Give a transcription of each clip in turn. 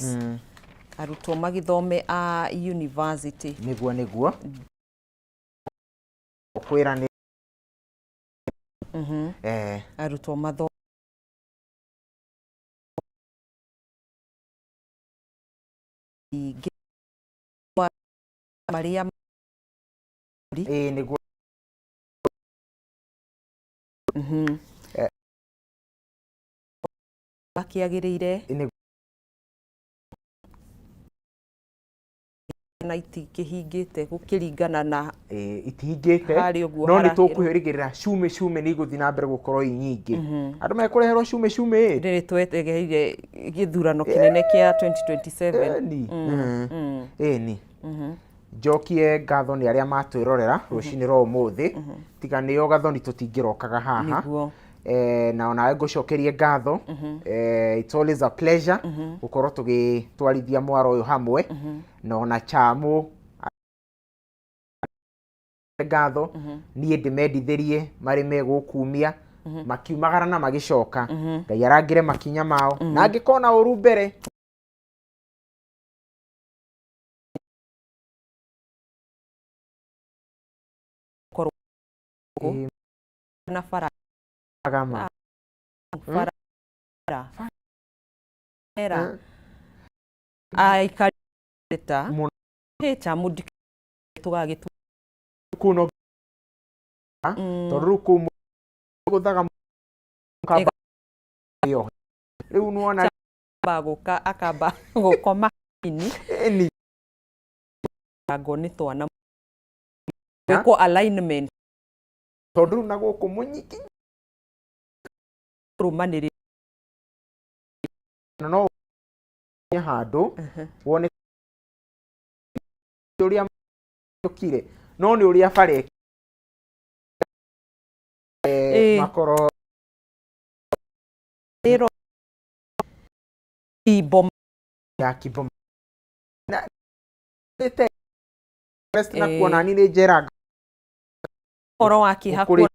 Scholarships, arutwo magĩthome a university. Nĩguo kwĩra nĩ Arutwo mathome ingĩ marĩa Ĩĩ, nĩguo. Makĩagĩrĩire. Nĩguo. Na itikĩhingĩte gũkĩringana na Ĩĩ, itihingĩte. Harĩ ũguo No nĩ harakĩrwo. tũkwĩrĩgĩrĩra cume cume nĩ igũthiĩ na mbere gũkorwo i nyingĩ, andũ mekũreherwo cume cume ĩ. Rĩrĩ twetegeire gĩthurano kĩnene kĩa 2027. Ĩni. Ĩni njokie ngatho nĩ arĩa matwĩrorera rũcinĩ rwa ũmũthĩ, tiga nĩo gathoni tũtingĩrokaga haha. Na onawe ngũcokerie ngatho. It's always a pleasure gũkorwo tũgĩtwarithia mwaro ũyũ hamwe, na ona chamũ ngatho. Niĩ ndĩmendithĩrie marĩ megũkumia makiumagara na magĩcoka. Ngai arangĩre makinya mao na angĩkorwo na ũru mbere. Korwo Ĩĩ, na bara gama bara era aikarĩta Mũno. Chamu tũgagĩtua Kũu no tondũ rĩu kũu gũthaga mũkamba ĩyo rĩu nĩwona. Amba gũka akamba gũkoma ini. Ĩni. Ngo nĩ twana gwĩkwo alignment. Tondũ rĩu na gũkũ mũnyingi kũrũmanĩrĩra. No handũ wone ũrĩa ũkire, no nĩ ũrĩa bara makorwo ĩro imbo ya kimbo na nĩte na kuona ni nĩ njera. Ũhoro wa kĩeha. Kuona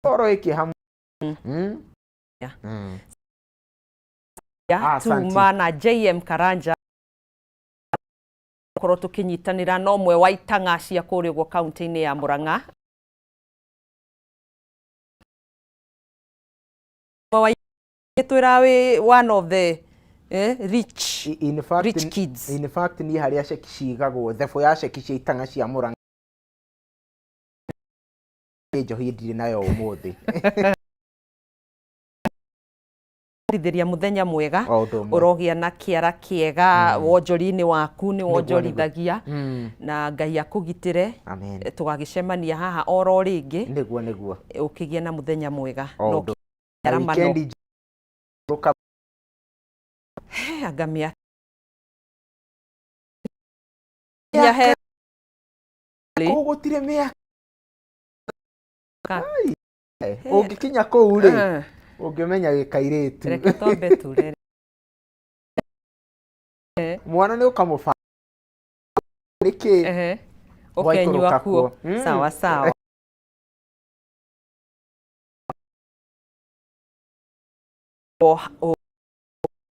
Ũhoro wĩ kĩeha. Ya. Ah, asante. Tuma na JM Karanja korwo tũkĩnyitanĩra na ũmwe wa itang'a cia kũrĩa ũguo kaunti-inĩ ya Murang'a. Ũmwe wa twĩra wĩ one of the rich In fact, rich kids. In fact, niĩ harĩa ceki cigagwo, thebũ ya ceki cia itang'a cia Murang'a, njohi ndirĩ nayo ũmũthĩ. Rithĩria mũthenya mwega. O ũndũ ũmwe. Ũrogĩa na kĩara kĩega wonjori-inĩ waku nĩ wonjorithagia, na Ngai akũgitĩre. Amen. Tũgagĩcemania haha oro rĩngĩ. Nĩguo. Ũkĩgĩe na mũthenya mwega. O No ũndũ. kĩara mano. Wikendi njũka. Anga mĩaka he Kũu gũtirĩ mĩaka. Ũngĩkinya kũu rĩ, ũngĩmenya gĩkairĩtu. Reke twambe tũrere. Mwana nĩ ũkamũba nĩkĩ. Ũkenyua Waikũrũka kuo. kuo. Sawa sawa.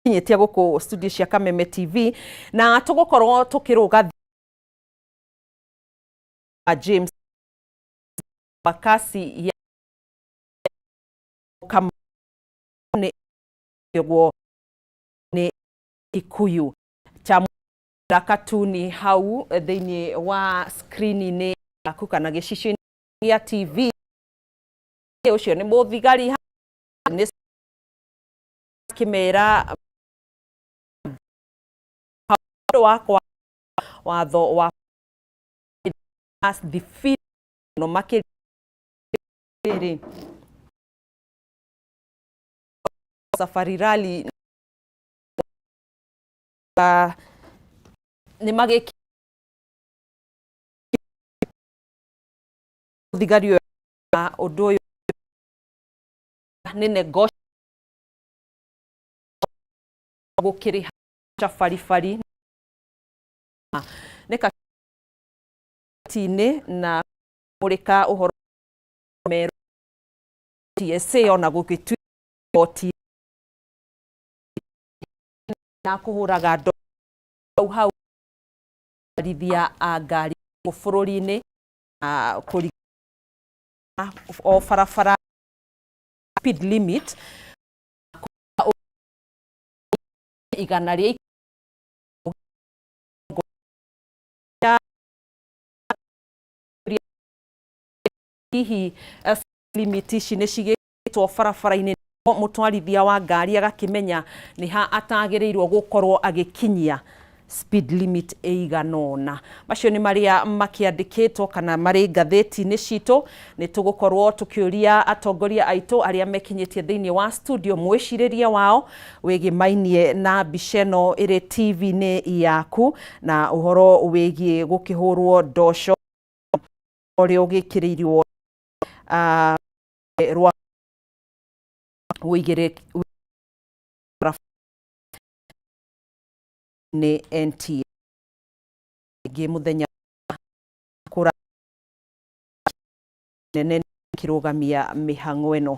Kinyĩtie gũkũ studio cia Kameme TV na tũgũkorwo tũkĩrũga James Bakasi ya Kamau nĩ ũguo nĩ Kikuyu cha katuni hau thĩinĩ wa screen-inĩ yaku kana gĩcicio-inĩ gĩa TV. Ũcio nĩ mũthigari nĩ kĩmera ũndũ wakwa watho wa defeat no makĩria rĩrĩ Safari Rally nĩ magĩki thigari ũyũ na ũndũ ũyũ nĩ nego gũkĩrĩha baribari nĩ kati-inĩ na mũrĩka ũhoro merũ TSA ona gũgĩtuĩka igoti. Na kũhũraga ndo hau hau atwarithia a ngari bũrũri-inĩ na kũri o barabara speed limit 100 hihi limit ici nĩ cigĩtwo barabara-inĩ mũtwarithia wa ngari agakĩmenya nĩ ha atagĩrĩirwo gũkorwo agĩkinyia speed limit ĩigana ũna. Macio nĩ marĩa makĩandĩkĩtwo kana marĩ ngathĩti-inĩ citũ. Nĩ tũgũkorwo tũkĩũria atongoria aitũ arĩa mekinyĩtie thĩinĩ wa studio mwĩcirĩrie wao wĩgĩmainie na mbica ĩno ĩrĩ TV-inĩ yaku na ũhoro wĩgiĩ gũkĩhũrwo ndoco ũrĩa ũgĩkĩrĩirwo rwa wĩigĩrĩki nĩ NTA ĩngĩ mũthenya kũra nene kĩrũgamia mĩhang'o ĩno.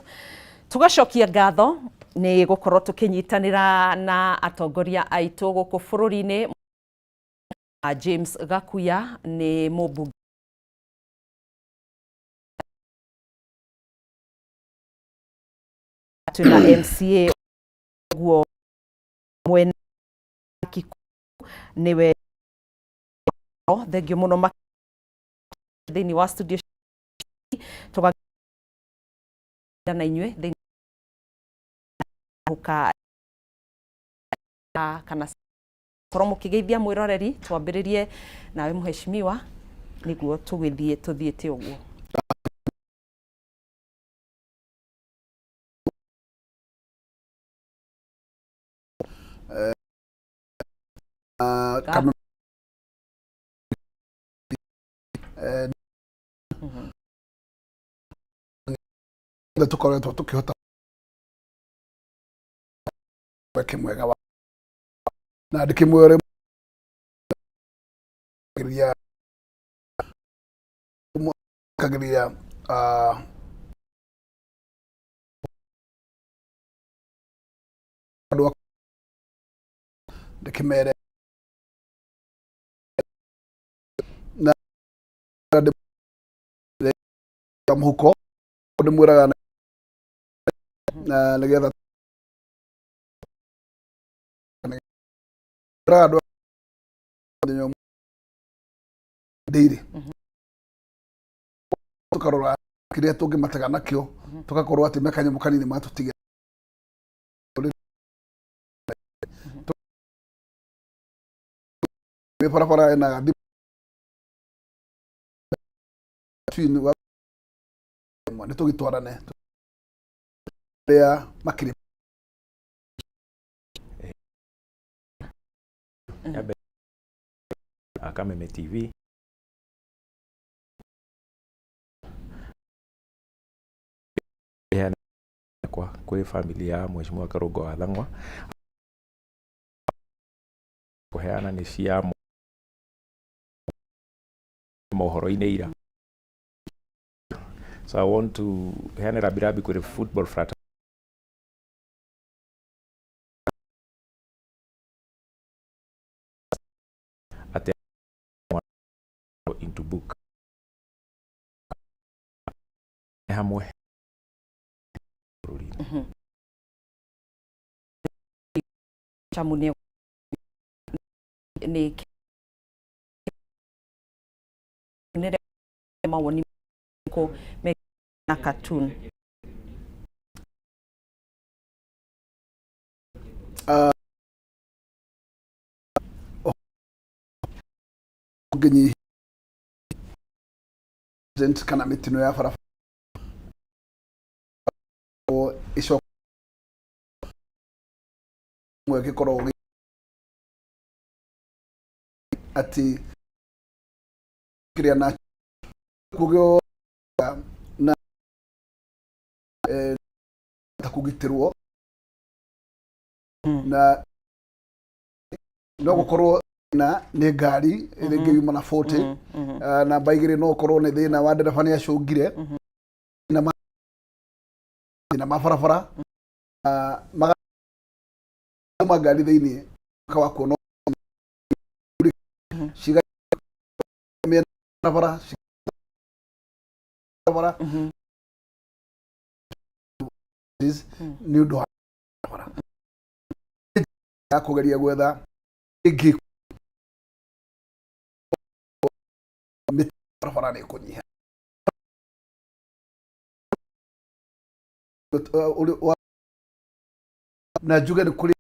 Tũgacokia ngatho nĩ gũkorwo tũkĩnyitanĩra na atongoria aitũ gũkũ bũrũri-inĩ. James Gakuya nĩ mũmbunge twĩna MCA guo mwena Kikuyu nĩwe thengio mũno thĩinĩ wa studio tũga na inyuĩ thĩinĩ huka kana korwo mũkĩgeithia mwĩroreri twambĩrĩrie nawe mheshimiwa nĩguo tũgĩthiĩ tũthiĩte ũguo. Kama tũkoretwo tũkĩhota mweke mwega wa na ndĩkĩmwĩre geria kageria andũ ndĩkĩmere na mũhuko ndĩmwĩraga na nĩgetha ndĩraga andũ mũthenya ũmwe ndĩirĩ tũkarora kĩrĩa tũngĩmatega nakĩo tũgakorwo atĩ me kanyamũ kanini matũtiga nĩ barabara ĩna twin wa nĩ tũgĩtwarane rĩa makĩrĩ Kameme TV kwa kwĩ family ya Mheshimiwa Karũngo wa Thang'wa kũheana nĩ cia mohoro-inĩ ira. So I want to heane rambirambi kwĩ football fraternity atĩ into book hamwe bũrũri-inĩ. Chamu nĩ nĩ nĩ mawoni ko me na cartoon. Ũngĩnyihia kana mĩtino ya barabara ĩcoka ĩmwe gĩkoragwo atĩ kĩrĩa na kũgĩo na ta kũgitĩrwo na no gũkorwo na nĩ ngari rĩngĩ yuma na 40 namba 2 no ũkorwo nĩ thĩna wa ndereba nĩ acũngire thĩna ma barabara magatũma ngari thĩinĩ. Wa kuona ciga mĩena barabara barabara nĩ ũndũ wa barabara ya kũgeria gwetha ĩngĩ mĩtino barabara nĩ ĩkũnyiha. Na njuge nĩ kũrĩ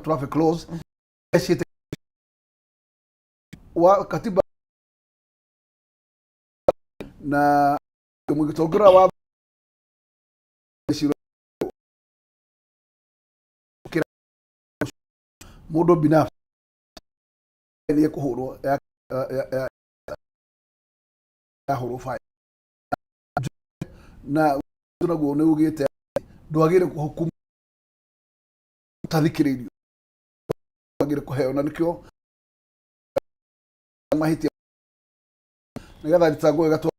traffic laws ciĩte wa katiba na tũngĩrora watho mũndũ binafsi nĩ ekũhũrwo yahũrwo fine na naguo nĩ ugĩte ndwagĩrĩire kũhukumu ũtathikĩrĩirio, wagĩrĩire kũheo na nĩkĩo mahĩtia nĩgetha thitango ĩgatwo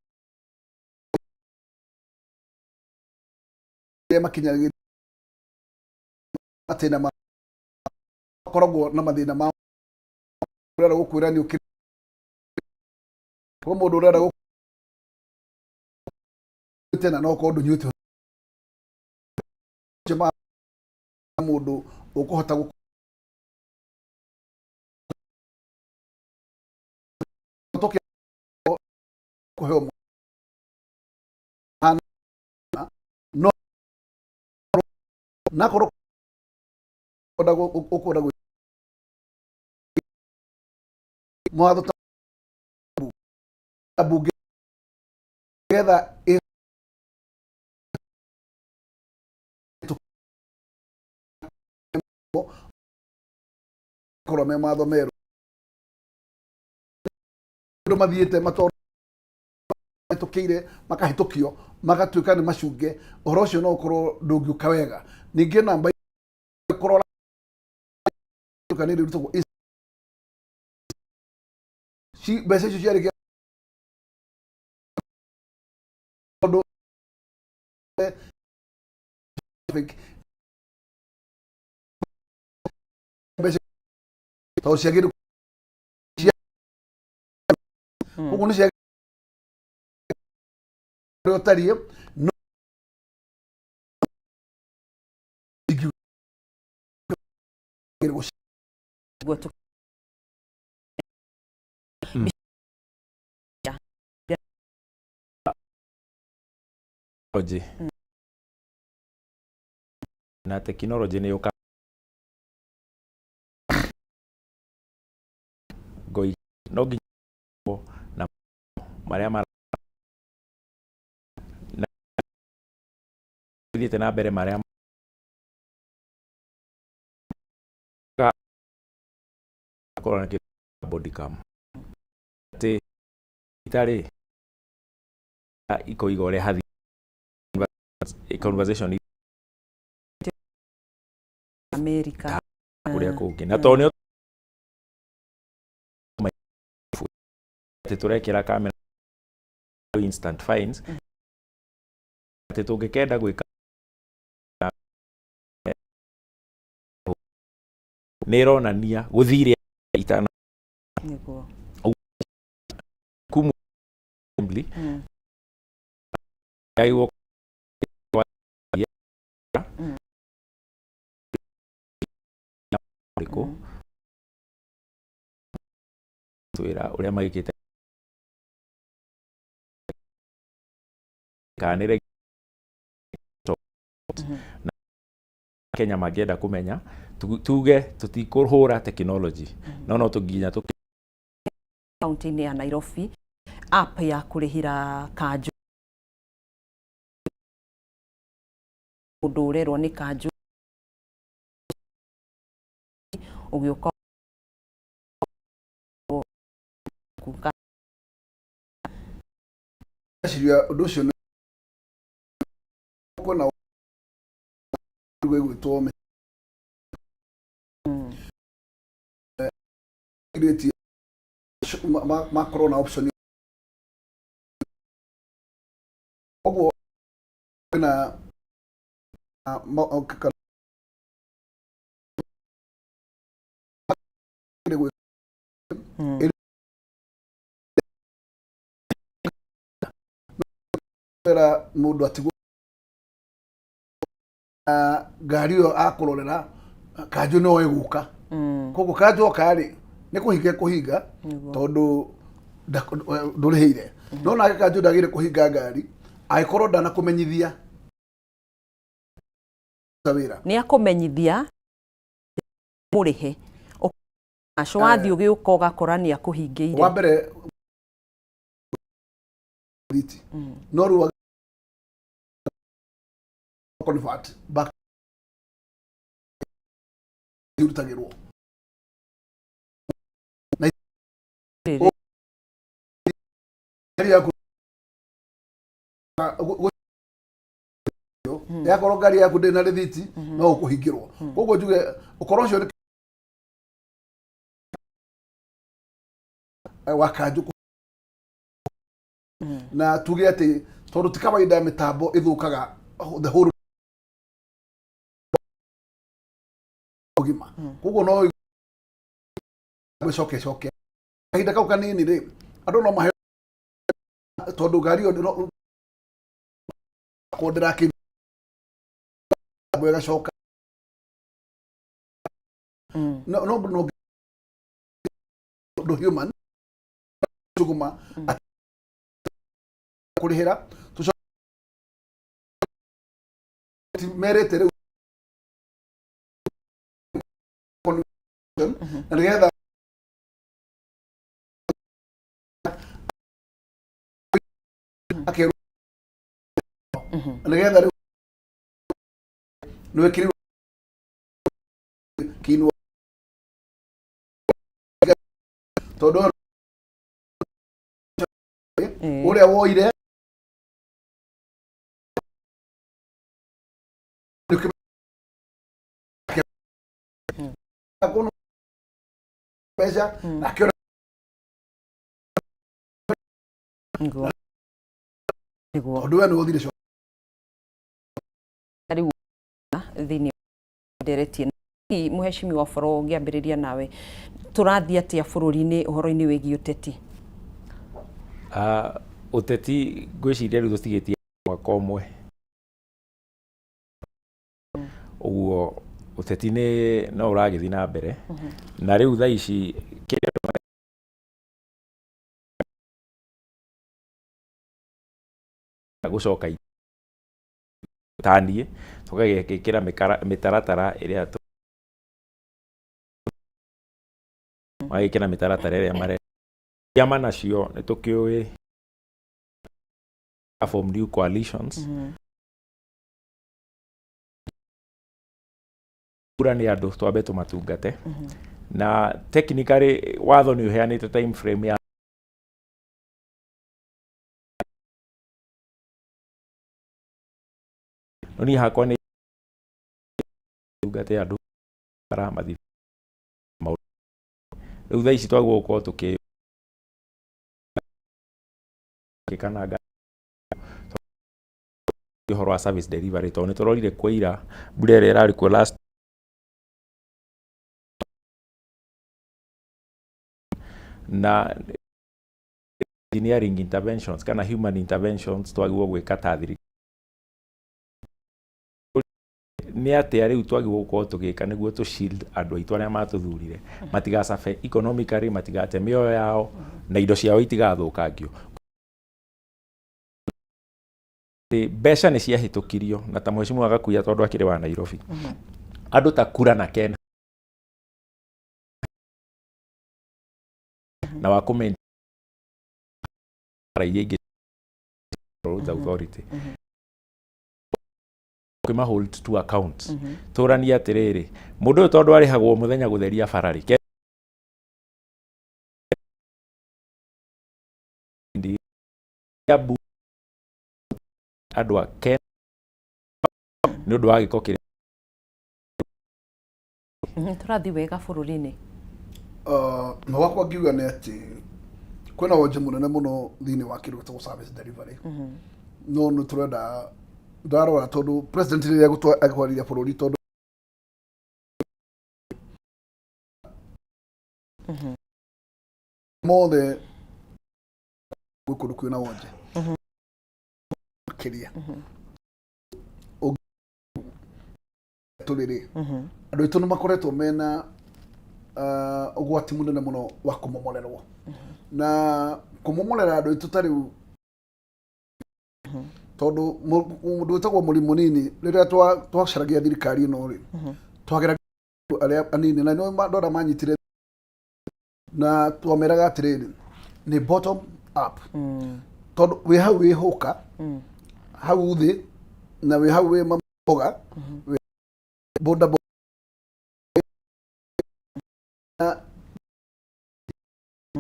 arĩa makinyagĩria matĩna ma makoragwo na mathĩna ma ũrenda gũkwĩra nĩ ũkĩrĩ kwĩ mũndũ ũrenda gũkwĩra na no korwo ndũnyuĩte ũcio ma mũndũ ũkũhota kũheo mwana no nakorwo ũkwenda mawatho ta bunge getha korwo me mawatho merũ andũ mathiĩte matũkĩire makahĩtũkio magatuĩka nĩ macunge ũhoro ũcio no ũkorwo ndũngĩũka wega. Ningĩ namba kũrora nĩ rĩrutagwo mbeca icio ciarĩkia tondũ mbeca tondũ ciagĩrĩirwo koguo nĩ ciagĩrĩirwo ũtariĩ no Nĩguo Tekinoronjĩ na tekinoronjĩ nĩ yũkaga ngoi no nginya na marĩa mara na thiĩte na mbere marĩa korwo na kĩndũ body cam atĩ itarĩ ikoiga ũrĩa hathi conversation America kũrĩa kũngĩ na tondũ nĩo atĩ tũrekĩra kamera instant fines atĩ tũngĩkenda gwĩka nĩ ĩronania gũthire itana nĩguo kumu assembly yagĩrĩirwo ũrĩkũ twĩra ũrĩa magĩkĩte kana nĩ na Kenya mangĩenda kũmenya tuge tũtikũhũra technology no no tũnginya tũ kaunti-inĩ ya Nairobi app ya kũrĩhĩra kanjũ mũndũ ũrerwo nĩ kanjũ ũgĩũka kuka Ngwĩciria ũndũ ũcio nĩ kwĩna ĩgwĩtwo ĩrĩtie makorwo na option ũguo kwĩna. Era mũndũ atigwo ngari ĩyo akũrorera kanjũ no ĩgũka. Koguo kanjũ oka rĩ, nĩ kũhinga kũhinga tondũ ndũrĩhĩire. No nake kanjũ ndagĩrĩire kũhinga ngari angĩkorwo ndanakũmenyithia wĩra. Nĩ akũmenyithia mũrĩhe aco wathiĩ ũgĩũka ũgakora nĩ akũhingĩire. Wa mbere rĩthiti no rĩu convert back irutagĩrwo na ngari yaku yakorwo ngari yaku ndĩrĩ na rĩthiti no ũkũhingĩrwo. Koguo njuge ũkorwo ũcio nĩ wa kanjũ na tuge atĩ tondũ ti kawaida mĩtambo ĩthũkaga the whole ũgima, koguo no ĩcoke coke kahinda kau kanini rĩ, andũ no mahe tondũ ngari ĩyo korwo ndĩrakĩ ĩgacoka no no no ndũ human tuguma kũrĩhĩra merĩte rĩu na nĩgetha akerwo nĩgetha rĩu nĩwĩkĩrirwo kĩinwo tondũ ũrĩa woire mbeca nake Nĩguo. Nĩguo. Tondũ we nĩ ũthire. Rĩu thĩinĩ ndereti ĩno, hihi mũhecimiwa Boro, ngĩambĩrĩria nawe, tũrathiĩ atĩa bũrũri-inĩ ũhoro-inĩ wĩgiĩ ũteti? Ah, ũteti ngwĩciria rĩu tũtigĩtie mwaka ũmwe ũguo, ũteti nĩ no ũragĩthiĩ na mbere na rĩu thaa ici kĩrĩa andũ gũcoka taniĩ tũgagĩkĩra mĩtaratara ĩrĩa magĩkĩra mĩtaratara ĩrĩa mare ciama nacio nĩ tũkĩũĩ form new coalitions. Kura nĩ andũ twambe tũmatungate na technically watho nĩ ũheanĩte time frame ya no niĩ hakwa nĩ tungate andũ bara mathi maũndũ. Rĩu thaa ici twagwo gũkorwo tũkĩ kana ũhoro wa service delivery tondũ nĩ tũrorire kwa ira mbura ĩrĩa ĩrarĩ kuo last na engineering interventions kana human interventions twagĩrĩirwo gwĩka ta thirikari nĩ atĩa rĩu twagĩrĩirwo gũkorwo tũgĩka nĩguo tũ shield andũ aitũ arĩa matũthurire matigacabe economically, matigate mĩoyo yao na indo ciao itigathũkangio. Mbeca nĩ ciahĩtũkirio na ta mheshimiwa Gakuya tondũ akĩrĩ wa Nairobi, andũ ta Kura na Ken na wa kũme iria ingĩ Roads Authority kwĩma hold to account tũranie atĩrĩrĩ, mũndũ ũyũ tondũ arĩhagwo mũthenya gũtheria bara rĩ, Kiambu andũ a Ken nĩ ũndũ wa gĩko kĩrĩa Tũrathiĩ wega bũrũri-inĩ? Na wakwa ngiuga nĩ atĩ kwĩna wonje mũnene mũno thĩinĩ wa kĩndũ gĩtagwo service delivery, no nĩ tũrenda Ndarora tondũ president rĩrĩa egũtwarithia bũrũri tondũ mothe gwĩ kũndũ kwĩna wonje makĩria tũrĩ rĩ, andũ aitũ nĩ makoretwo mena ũgwati mũnene mũno wa kũmomorerwo na kũmomorera andũ aitũ ta rĩu, tondũ mũndũ wĩtagwo mũrĩmi mũnini, rĩrĩa twacaragia thirikari ĩno rĩ, twageragia andũ arĩa anini na nĩo andũ arĩa manyitire, na twameraga atĩrĩrĩ, nĩ bottom up, tondũ wĩ hau wĩ hũka hau thĩ na wĩ hau wĩ mamboga, wĩ boda boda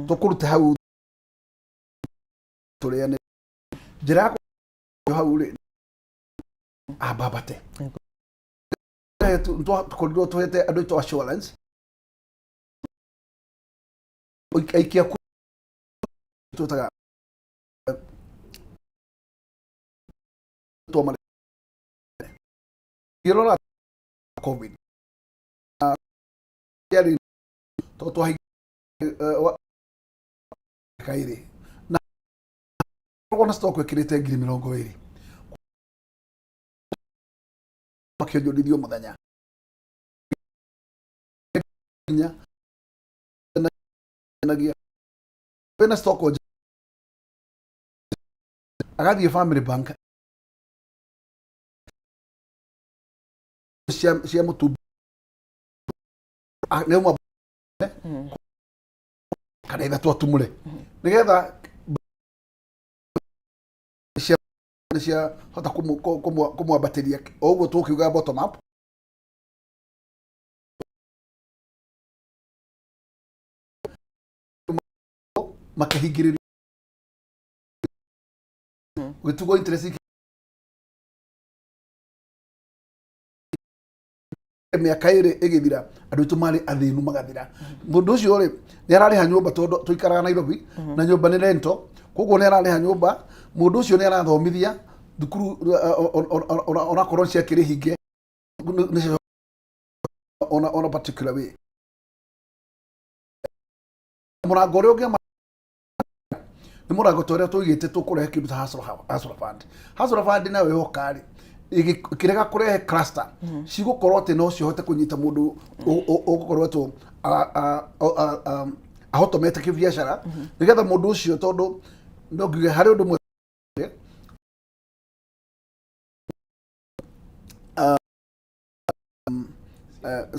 tũkũrute hau tũrĩane njĩra ya hau rĩ ambambate. Tũkorirwo tũhete andũ aitũ assurance aikia twĩtaga ngĩrora COVID yarĩ tondũ twahingairĩ na na stock ĩkĩrĩte 20,000 makĩonjorithio mũthenya nginya wĩna stock agathiĩ Family Bank cia mũtu nĩ uma kana ithatũ atumũre nĩgetha nĩ ciahota kũmwambatĩria o ũguo tũkiuga bottom up. Makĩhingĩrĩrio gũgĩtugwo interest mĩaka 2 ĩgĩthira, andũ aitũ marĩ athĩnu magathira. Mũndũ ũcio rĩ, nĩ ararĩha nyũmba, tondũ tũikaraga Nairobi na nyũmba nĩ rental, koguo nĩ ararĩha nyũmba. Mũndũ ũcio nĩ arathomithia thukuru onakorwo ciakĩrĩ hinge nĩ on a particular way. Mũrango ũrĩa ũngĩ nĩ mũrango ta ũrĩa tũigĩte tũkũrehe kĩndũ ta Hustler Fund. Hustler Fund nayo yoka rĩ, ĩkĩrega kũrehe cluster cigũkorwo atĩ no cihote kũnyita mũndũ ũgũkorwo atĩ ahotomete kĩbiacara, nĩgetha mũndũ ũcio, tondũ no ngiuge harĩ ũndũ ũmwe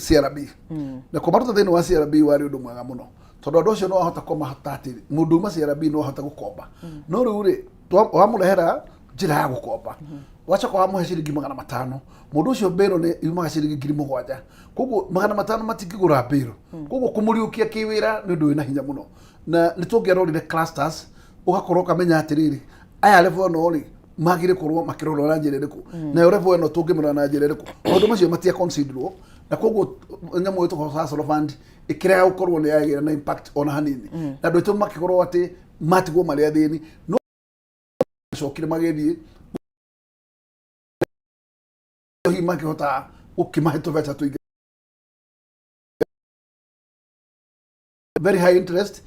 CRB na kũmaruta thĩinĩ wa CRB warĩ ũndũ mwega mũno, tondũ andũ acio no ahota kũmahota atĩ mũndũ uma CRB no ahote gũkomba. No rĩu rĩ, wamũrehera njĩra ya gũkomba, wacoka wamũhe ciringi 500, mũndũ ũcio mbĩrũ nĩ yumaga ciringi 7,000, koguo 500 matingĩgũra mbĩrũ. Koguo kũmũriũkia kĩwĩra nĩ ũndũ wĩna hinya mũno, na nĩ tũngĩarorire clusters, ũgakorwo ũkamenya atĩrĩrĩ, aya level ĩno rĩ, magire korwo makĩrorwo na njĩra ĩrĩkũ, nayo level ĩno tũngĩmĩrora na njĩra ĩrĩkũ. Maũndũ macio matia considerwo, na koguo nyamũ ĩtagwo Hustler Fund ĩkĩrega gũkorwo nĩ yagĩra na impact ona hanini, na andũ aitũ makĩkorwo atĩ matigwo marĩ athĩni, no cokire magĩthiĩ hihi makĩhota gũkĩmahe tũbeca tũingĩ, very high interest,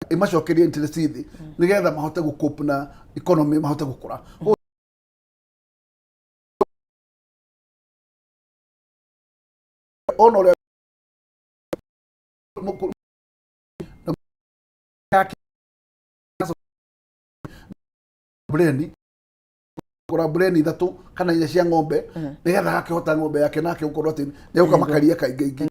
ĩmacokerie interest thĩ nĩgetha mahote gũcope na economy, mahote gũkũra. Ona ũrĩa bureni kũra bureni ithatũ kana inya cia ng'ombe, nĩgetha agakĩhota ng'ombe yake nake gũkorwo atĩ nĩ egũka makaria kaingĩ ingĩ.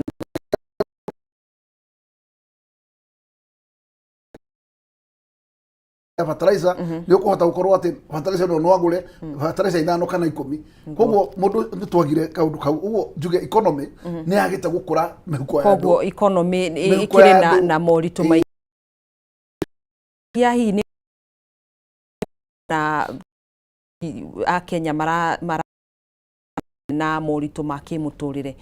Fertilizer nĩ ũkũhota gũkorwo atĩ fertilizer no no agũre fertilizer ithano kana 10. Koguo mũndũ nĩ twagire kaũndũ kau, ũguo njuge economy nĩ yagĩte gũkũra mĩhuko ya andũ. Koguo economy Mĩhuko ĩkĩrĩ ya na, andũ. na moritũ maingĩ ya hihi nĩ na Akenya mara na moritũ ma kĩmũtũrĩre,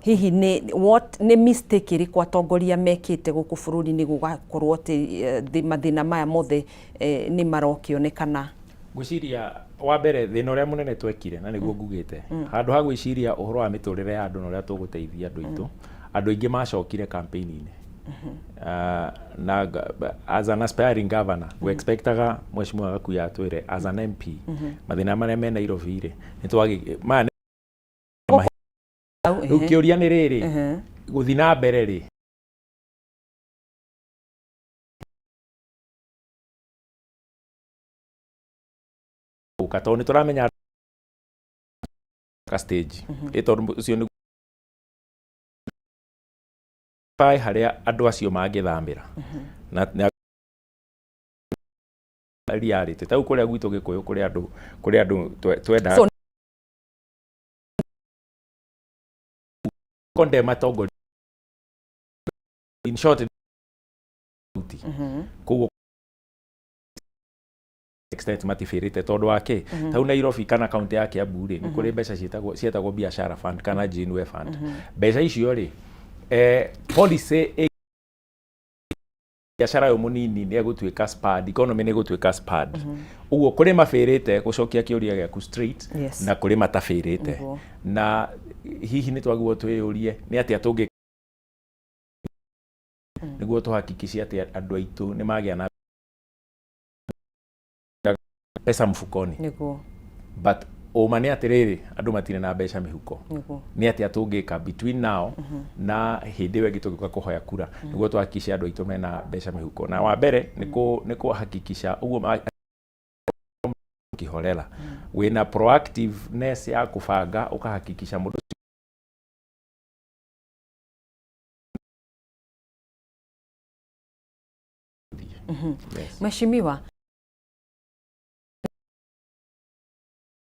hihi nĩ what nĩ mistake ĩrĩkũ atongoria mekĩte gũkũ bũrũri-inĩ gũgakorwo atĩ mathĩna maya mothe nĩ marokĩonekana? Ngwĩciria Wa mbere, thĩna ũrĩa mũnene twekire na nĩguo ngugĩte, handũ ha gwĩciria ũhoro wa mĩtũrĩre ya andũ na ũrĩa tũgũteithia andũ aitũ, andũ aingĩ macokire campaign-inĩ. Na as an aspiring governor, we expectaga Mheshimiwa Gakuya atwĩre as an MP, mathĩna marĩa me Nairobi rĩ, nĩ twagĩ maya nĩ rĩu kĩũria nĩ rĩrĩ, gũthiĩ na mbere rĩ, gũka tondũ nĩ tũramenya ka stage ĩ, tondũ ũcio nĩ harĩa andũ acio mangĩthamĩra na reality ta rĩu kũrĩa gwitũ Gĩkũyũ, kũrĩa andũ twendaga So- condemn atongoria, in short, koguo extent matibĩrĩte tondũ wa kĩ tau Nairobi kana kaunti ya Kiambu rĩ, nĩ kũrĩ mbeca ciĩtagwo biashara fund kana Jinwe fund. Mbeca icio rĩ, policy biashara ũyũ mũnini nĩ egũtuĩka spurred, economy nĩ ĩgũtuĩka spurred. Ũguo kũrĩ mabĩrĩte, gũcokia kĩũria gĩaku straight, na kũrĩ matabĩrĩte. Na hihi nĩ twagĩrĩirwo twĩyũrie nĩ atĩa tũngĩ nĩguo tũhakikice atĩ andũ aitũ nĩ magĩa na pesa mfukoni. But ũma nĩ atĩrĩrĩ, andũ matirĩ na mbeca mĩhuko. Nĩ atĩa tũngĩka between now na hĩndĩ ĩyo ĩngĩ tũgĩũka kũhoya kura nĩguo tũhakikice andũ aitũ mena mbeca mĩhuko? Na wa mbere nĩ kũhakikisha ũguo kiholela wĩna proactiveness ya kũbanga, ũkahakikisha mũndũ ũcio. Yes. Mheshimiwa,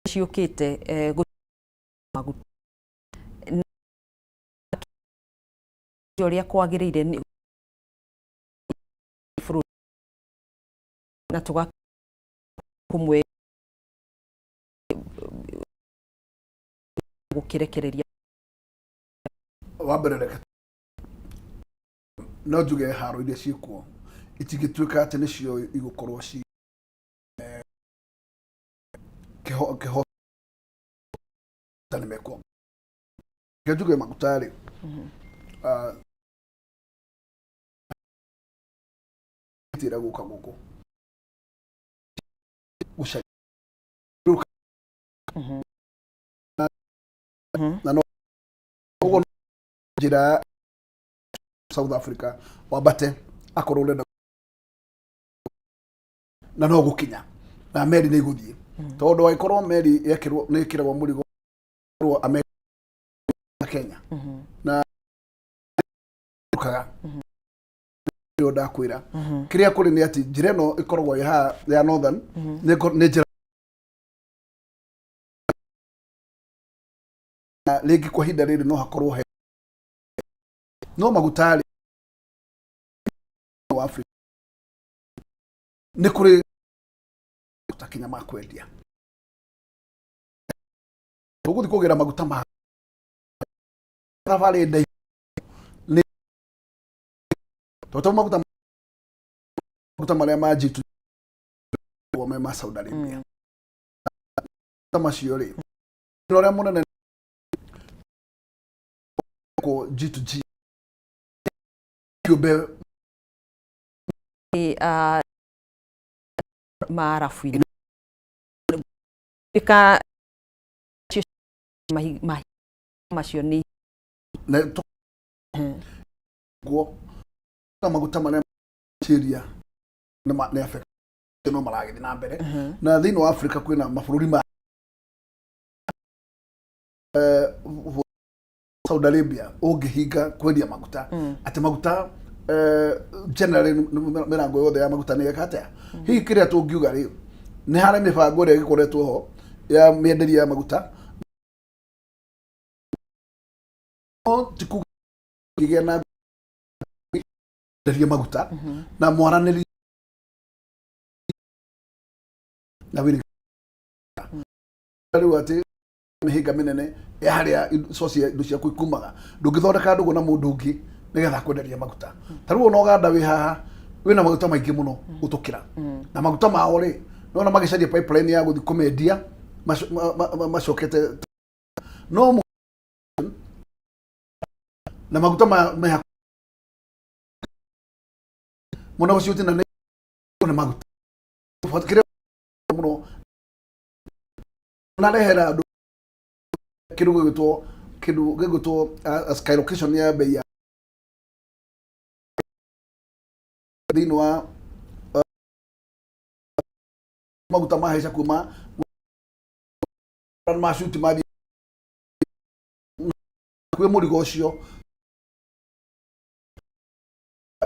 ciũkĩte maguta na ũrĩa kwagĩrĩire nĩ bũrũri na tũga kũmwe gũkĩrekereria. Wa mbere, reke no njuge haro iria ciĩkuo itingĩtuĩka atĩ nĩcio igũkorwo ci kĩho nĩ mekuo. Reke njuge maguta rĩ, tĩra gũka gũkũ gũcaria na no ũguo njĩra South Africa wambate akorwo ũrenda na no gũkinya na meri nĩ igũthiĩ, tondũ angĩkorwo meri yekĩrwo nĩ ĩkĩragwo mũrigo Amerika na Kenya na kaga nĩo ndakwĩra kĩrĩa kũrĩ nĩ atĩ njĩra ĩno ĩkoragwo ĩ haha ya northern nĩ njĩra na rĩngĩ kwa ihinda rĩrĩ no hakorwo he no maguta rĩ wa Africa nĩ kũrĩ takinya ma kwendia tũgũthiĩ kũgĩra maguta ma thabarĩ ndaihu nĩ tondũ maguta marĩa ma G2 me ma Saudi Arabia, maguta macio rĩ, thĩna ũrĩa mũnene kũ G2G kĩũmbe. Maarabu-inĩ ka macio nĩ na guo maguta marĩa Syria nĩ affect no maragĩthiĩ na mbere na thĩinĩ wa Africa kwĩna mabũrũri ma Saudi Arabia ũngĩhinga kwendia maguta atĩ maguta generally mĩrango yothe ya maguta nĩ ĩka atĩa? Hihi kĩrĩa tũngiuga rĩ, nĩ harĩ mĩbango ĩrĩa ĩgĩkoretwo ho ya mĩenderie ya maguta, no ti kuga kĩgĩa na enderie maguta na mwaranĩrie na wĩrĩ rĩu atĩ mĩhĩnga mĩnene ya harĩa source ya indo ciaku ikumaga. Ndũngĩthondeka ndũgũ na mũndũ ũngĩ nĩgetha akwenderie maguta. Ta rĩu ona Ũganda wĩ haha wĩna maguta maingĩ mũno gũtũkĩra, na maguta mao rĩ Nona magĩcaria pipeline ya gũthiĩ kũmendia macokete no na maguta ma me hakuhĩ mũno gũciũti na nĩ maguta kĩrĩa mũno narehera andũ kĩndũ gĩgwĩtwo kĩndũ gĩgwĩtwo skyrocation ya bei ya thĩinĩ wa maguta mahaica kuma macuti mathiĩ kwĩ mũrigo ũcio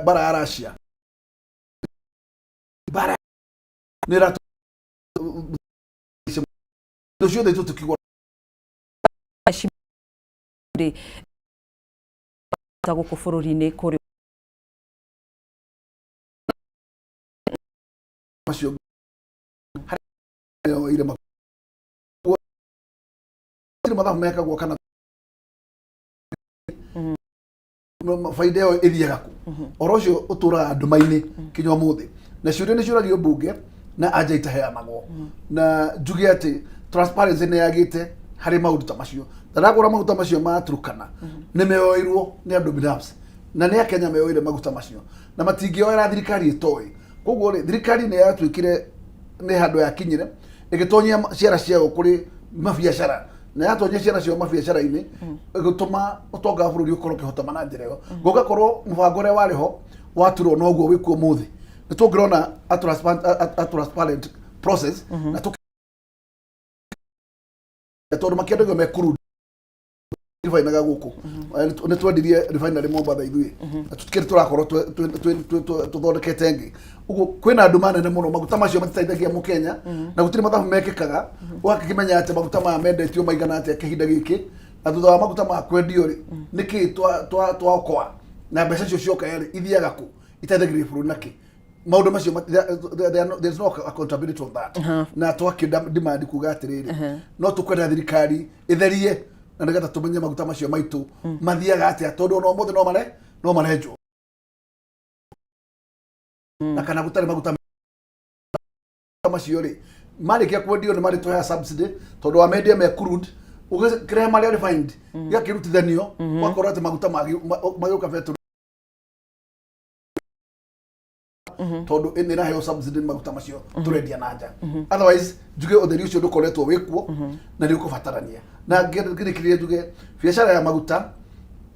bara ya Russia bara nĩ ĩratũ indo ciothe tũtikigwa ta gũkũ bũrũri-inĩ kũrĩ macio harĩa ire gũtirĩ mathabu mekagwo kana baida ĩyo ĩthiaga kũ ũhoro ũcio ũtũraga nduma-inĩ kinya ũmũthĩ na ciũria nĩ ciũragio mbunge na anja itaheanagwo na njuge atĩ transparency nĩ yagĩte harĩ maũndũ ta macio na ndagũra maguta macio ma Turkana nĩ meoirwo nĩ andũ binafsi na nĩ akenya meoire maguta macio na matingĩoera thirikari ĩtoĩ koguo rĩ thirikari nĩ yatuĩkire nĩ handũ yakinyire ĩgĩtonyia ciara ciayo kũrĩ mabiacara na yatonyia ciara ciao mabiacara-inĩ ĩgĩtũma ũtonga wa bũrũri ũkorwo ũkĩhotama na njĩra ĩyo gũgakorwo mũbango ũrĩa warĩ ho waturwo noguo wĩkuo ũmũthĩ nĩ tũngĩrona a transparent process na tũk tondũ makĩendagio me crude refinery gũkũ nĩ twendirie refinery Mombatha ithuĩ na tũtikĩrĩ tũrakorwo tũthondekete ĩngĩ ũguo kwĩna nduma nene mũno maguta macio matiteithagia mũkenya na gũtirĩ mathabu mekĩkaga ũgakĩmenya atĩ maguta maya mendetio maigana atĩa kĩhinda gĩkĩ na thutha wa maguta maya kwendio rĩ nĩkĩ twaokoa na mbeca icio cioka rĩ ithiaga kũ iteithagĩrĩria bũrũri nakĩ maundu macio there's no accountability on that na twakĩ demand kuga atĩrĩrĩ no tũkwenda thirikari ĩtherie na nĩgetha tũmenye maguta macio maitũ mathiaga atĩa tondũ ona ũmũthĩ no mare no marenjwo na kana gũtarĩ maguta macio rĩ marĩkia kwendio nĩ marĩtũheaga subsidy tondũ wamendia me crude ũgĩkĩrehe marĩa refined gĩakĩrutithanio ũgakorwo atĩ maguta magĩũka betũrũ tondũ nĩ ĩraheo subsidy nĩ maguta macio tũrendia na nja otherwise njuge ũtheri ũcio ndũkoretwo wĩkuo na nĩ ũkũbatarania na ngĩrĩkĩrĩria njuge biacara ya maguta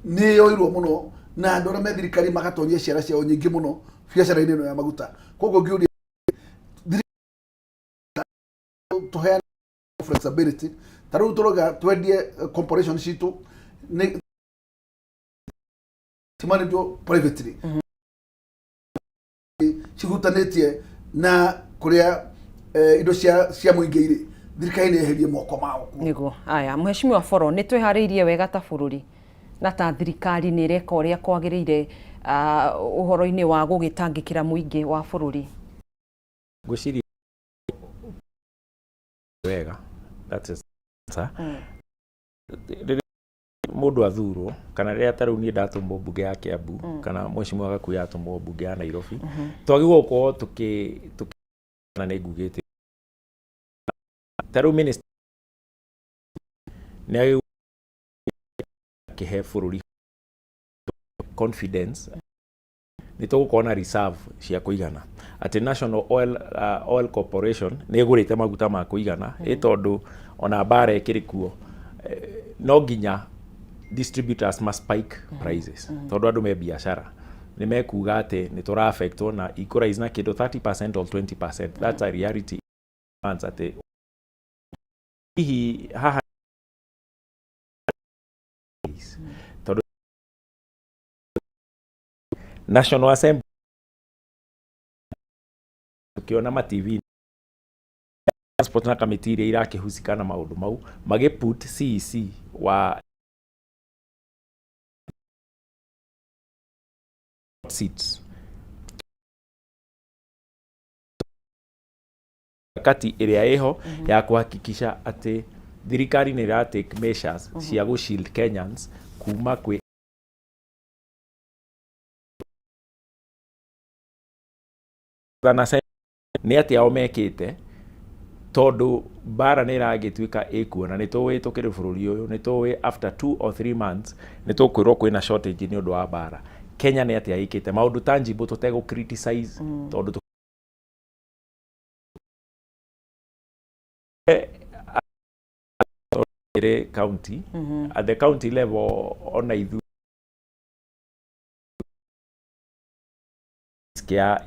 nĩ yoirwo mũno na andũ arĩa me thirikari magatonyia ciara ciao nyingĩ mũno biacara-inĩ ĩno ya maguta koguo ngĩũria tũheane flexibility ta rĩu tũrauga twendie corporation citũ nĩ cimanĩtwo privately cihutanĩtie na kũrĩa indo cia mũingĩ irĩ thirikari nĩ yeherie moko mao kuo. Nĩguo aya mheshimiwa Foro nĩ twĩharĩirie wega ta bũrũri na ta thirikari nĩ ĩreka ũrĩa kwagĩrĩire ũhoro-inĩ wa gũgĩtangĩkĩra mũingĩ wa bũrũri? Ngwĩciria wega that is answer. Rĩrĩa mũndũ athurwo kana rĩrĩa ta rĩu niĩ ndatũmwo mbunge ya Kiambu kana mheshimiwa Gakuya atũmwo mbunge ya Nairobi twagĩrĩirwo gũkorwo tũkĩ na nĩ ngugĩte ta rĩu minister nĩ agĩrĩirwo akĩhe bũrũri confidence nĩ tũgũkorwo na reserve cia kũigana atĩ National Oil, Oil Corporation nĩ ĩgũrĩte maguta ma kũigana ĩ tondũ ona mbara ĩkĩrĩ kuo no nginya distributors ma spike prices tondũ andũ me biacara nĩ mekuga atĩ nĩ tũra affectwo na ikũ na kĩndũ 30% or 20% that's a reality atĩ hihi haha tondũ National Assembly tukiona ma TV transport na kamĩtĩ iria irakĩhusika na maũndũ mau magĩ put CEC wa seats kati ĩrĩa ĩho ya kuhakikisha atĩ thirikari nĩ ĩra take measures cia gũ shield Kenyans kuma kwĩ na nĩ atĩa o mekĩte Tondũ mbara nĩ ĩragĩtuĩka ĩkuo na nĩ tũĩ tũkĩrĩ bũrũri ũyũ, nĩ tũĩ after 2 or 3 months nĩ tũkwĩrwo kwĩna shortage nĩ ũndũ wa mbara. Kenya nĩ atĩa ĩkĩte maũndũ tangible tũtegũ criticize tondũ ĩrĩ county, at the county level ona ithuĩ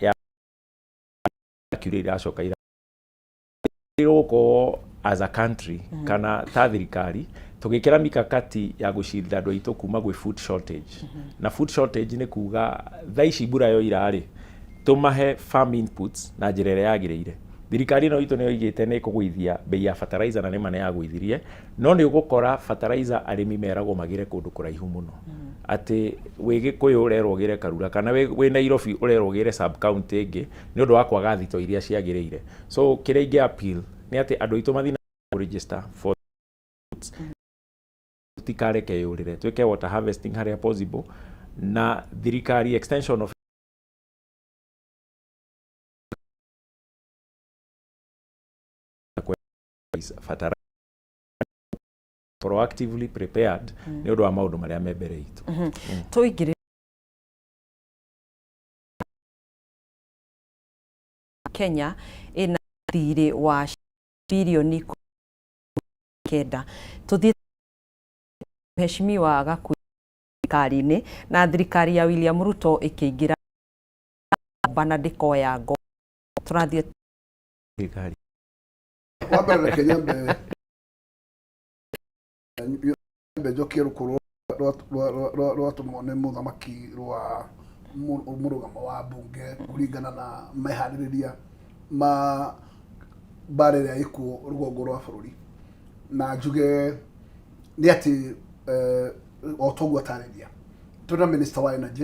ya kiuria iracoka ira gũkorwo as a country kana ta thirikari tũgĩkĩra mikakati ya gũcirira andũ aitũ kuma gwĩ food shortage. Na food shortage nĩ kuga thaa ici mbura yoira rĩ, tũmahe farm inputs na njĩra ĩrĩa yagĩrĩire. Thirikari ĩno itũ nĩ yoigĩte nĩ ĩkũgũithia bei ya fertilizer, na nĩma nĩ yagũithirie, no nĩ ũgũkora fertilizer arĩmi meragwo magĩre kũndũ kũraihu mũno, atĩ wĩ Gĩkũyũ ũrerwo ũgĩre Karura, kana wĩ Nairobi ũrerwo ũgĩre sub county ĩngĩ nĩ ũndũ wa kwaga thito iria ciagĩrĩire. So kĩrĩa ingĩ appeal nĩ atĩ andũ aitũ mathiĩ na register for, tũtikareke yũrĩre, twĩke water harvesting harĩa possible, na thirikari extension of fertilizer, proactively prepared nĩ ũndũ wa maũndũ marĩa me mbere itũ. Tũingĩrĩre Kenya ĩna thirĩ wa birioni 9. Tũthiĩ Mheshimiwa Gakuĩ thirikari-inĩ, na thirikari ya William Ruto ĩkĩingĩra na ndĩkoya ngo tũrathiĩ thirikari. Wa mbere, reke nyambe njokie rũkũ rwatũmwo nĩ mũthamaki rwa mũrũgamo wa mbunge kũringana na meharĩrĩria ma mbara ĩrĩa ĩkuo rũgongo rwa bũrũri, na njuge nĩ atĩ o toguo atarĩria, twĩna minister wa energy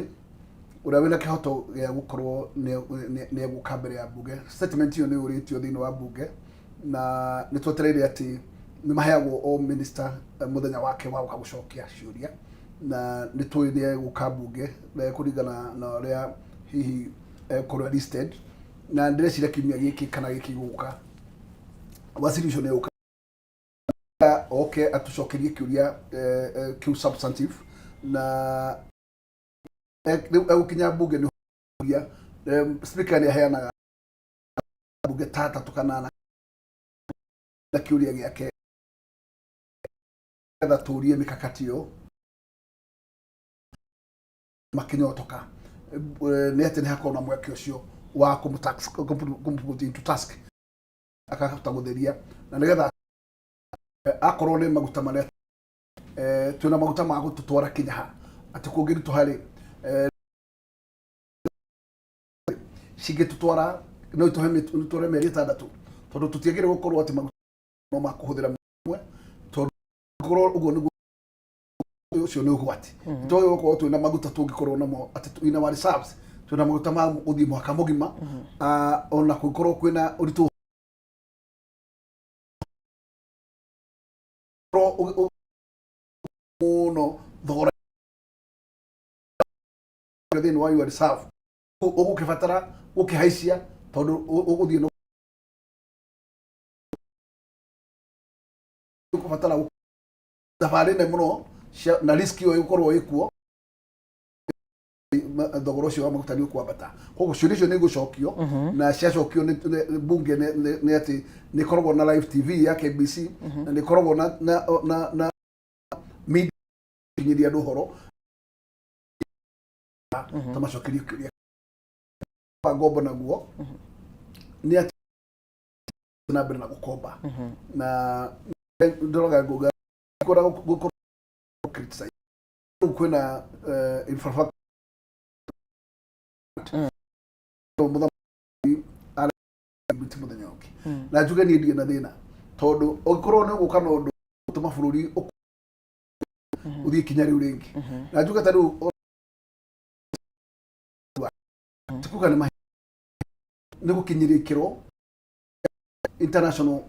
ũrĩa wĩna kĩhoto gĩa gũkorwo nĩ egũka mbere ya mbunge. Statement ĩyo nĩ yũrĩtio thĩinĩ wa mbunge, na nĩ twetereire atĩ nĩ maheagwo o minister mũthenya wake wa gũka gũcokia ciũria, na nĩ tũĩ nĩ egũka mbunge kũringana na ũrĩa hihi egũkorwo listed, na ndĩreciria kiumia gĩkĩ kana gĩkĩ gũka waziri ũcio nĩ egũka oke atũcokerie kĩũria kĩu substantive, na rĩu egũkinya mbunge nĩ ũria speaker nĩ aheanaga mbunge ta tatũ kana ana na kĩũria gĩake getha tũrie mĩkakati ĩyo makĩnyotoka. Nĩ atĩ nĩ hakorwo na mweke ũcio wa kũmũ into task, akahota gũtheria na nĩgetha akorwo nĩ maguta marĩa twĩna maguta ma gũtũtwara kinya ha, atĩ kũngĩritũha rĩ, cingĩtũtwara no itũhe itũtware mĩeri 6, tondũ tũtiagĩrĩire gũkorwo atĩ maguta no makũhũthĩra mwe, tondũ gũkorwo ũguo nĩguo ũcio nĩ ũgwati. Twagĩrĩirwo gũkorwo twĩna maguta tũngĩkorwo namo atĩ in our reserves twĩna maguta ma gũthiĩ mwaka mũgima. Ah, ona kũngĩkorwo kwĩna ũritũ mũno thogora thĩinĩ wa your reserve ũgũkĩbatara gũkĩhaicia, tondũ ũgũthiĩ no ũkũbatara thabarĩ nene mũno na risk ĩyo ĩgũkorwo ĩkuo, thogora ũcio wa maguta nĩ ũkwambata. Koguo ciũria icio nĩ igũcokio, na ciacokio nĩ bunge nĩ atĩ nĩ ĩkoragwo na live TV ya KBC, na nĩ ĩkoragwo na media kinyĩria andũ ũhoro tũmacokerie kĩũria wa ngombo. Naguo nĩ atĩ na mbere na gũkomba, na ndoraga ngauga kwenda gũkorwo criticize rĩu kwĩna infrastructure mũthamaki arĩ mũthenya ũngĩ, na njuge niĩ ndirĩ na thĩna, tondũ ũngĩkorwo nĩ ũgũka na ũndũ ũtũma bũrũri ũthiĩ ikinya rĩu rĩngĩ, na njuge ta rĩu tikuga nĩ nĩ gũkinyĩria ikĩro international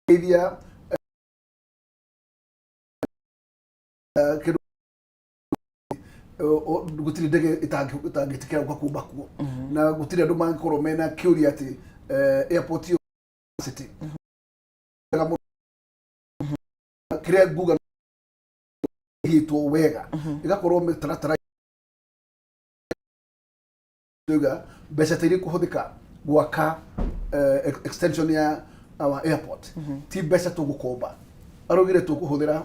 iria kĩndũ gũtirĩ ndege ĩtangĩtĩkĩra gũka kumba kuo, na gũtirĩ andũ mangĩkorwo mena kĩũria atĩ Airport ĩyo city wega mũno. Kĩrĩa nguga ĩhĩtwo wega, ĩgakorwo mĩtaratara tuga mbeca ta iria ikũhũthĩka gwaka extension ya our airport ti mbeca tũgũkomba. Araugire tũkũhũthĩra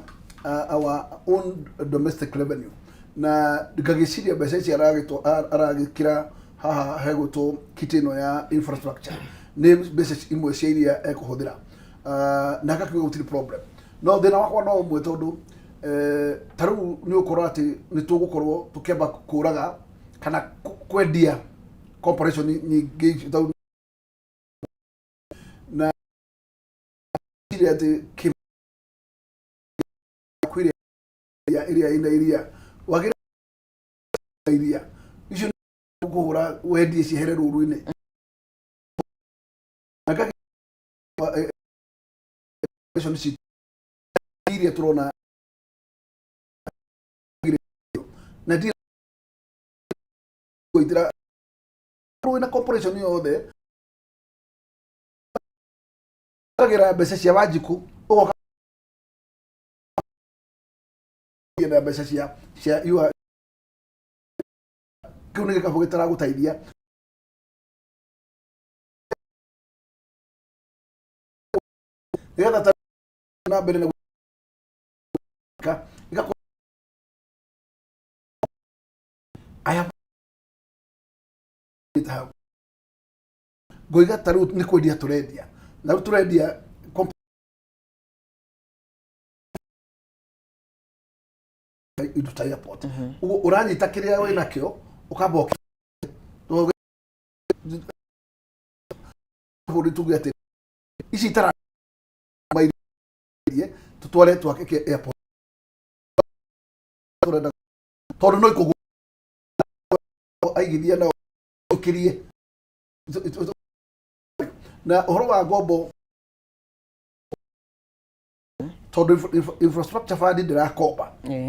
our own domestic revenue, na ngagĩciria mbeca ici aragĩkĩra haha hegũtwo kiti ĩno ya infrastructure nĩ mbeca imwe cia iria ekũhũthĩra. Na akakiuga gũtirĩ problem, no thĩna wakwa no ũmwe, tondũ ta rĩu nĩ ũkorwo atĩ nĩ tũgũkorwo tũkĩamba kũraga kana kwendia corporation nyingĩ icio na ciria atĩ kwĩrĩa ĩrĩa ĩna iria wagĩrĩire iria icio nĩ kũhũra wendie ciehere rũru-inĩ. Na corporation citũ iria tũrona na ndi gũitĩra wĩna corporation yothe ũkagĩra mbeca cia Wanjikũ, ũgoka na mbeca cia you kĩu nĩ gĩkabũ gĩtaragũteithia nĩgetha ta na mbere na gwĩka igakorwo aya hau ngoiga ta rĩu nĩ kwendia tũrendia, na rĩu tũrendia indo ta airport. Ũguo ũranyita kĩrĩa wĩ nakĩo ũkamba bũrũri tuge atĩ ici itara tũtware twake kĩ airport tũrenda, tondũ no ikũgũ aigithia nao ũkĩrie na ũhoro wa ngombo, tondũ infrastructure fund ndĩrakomba.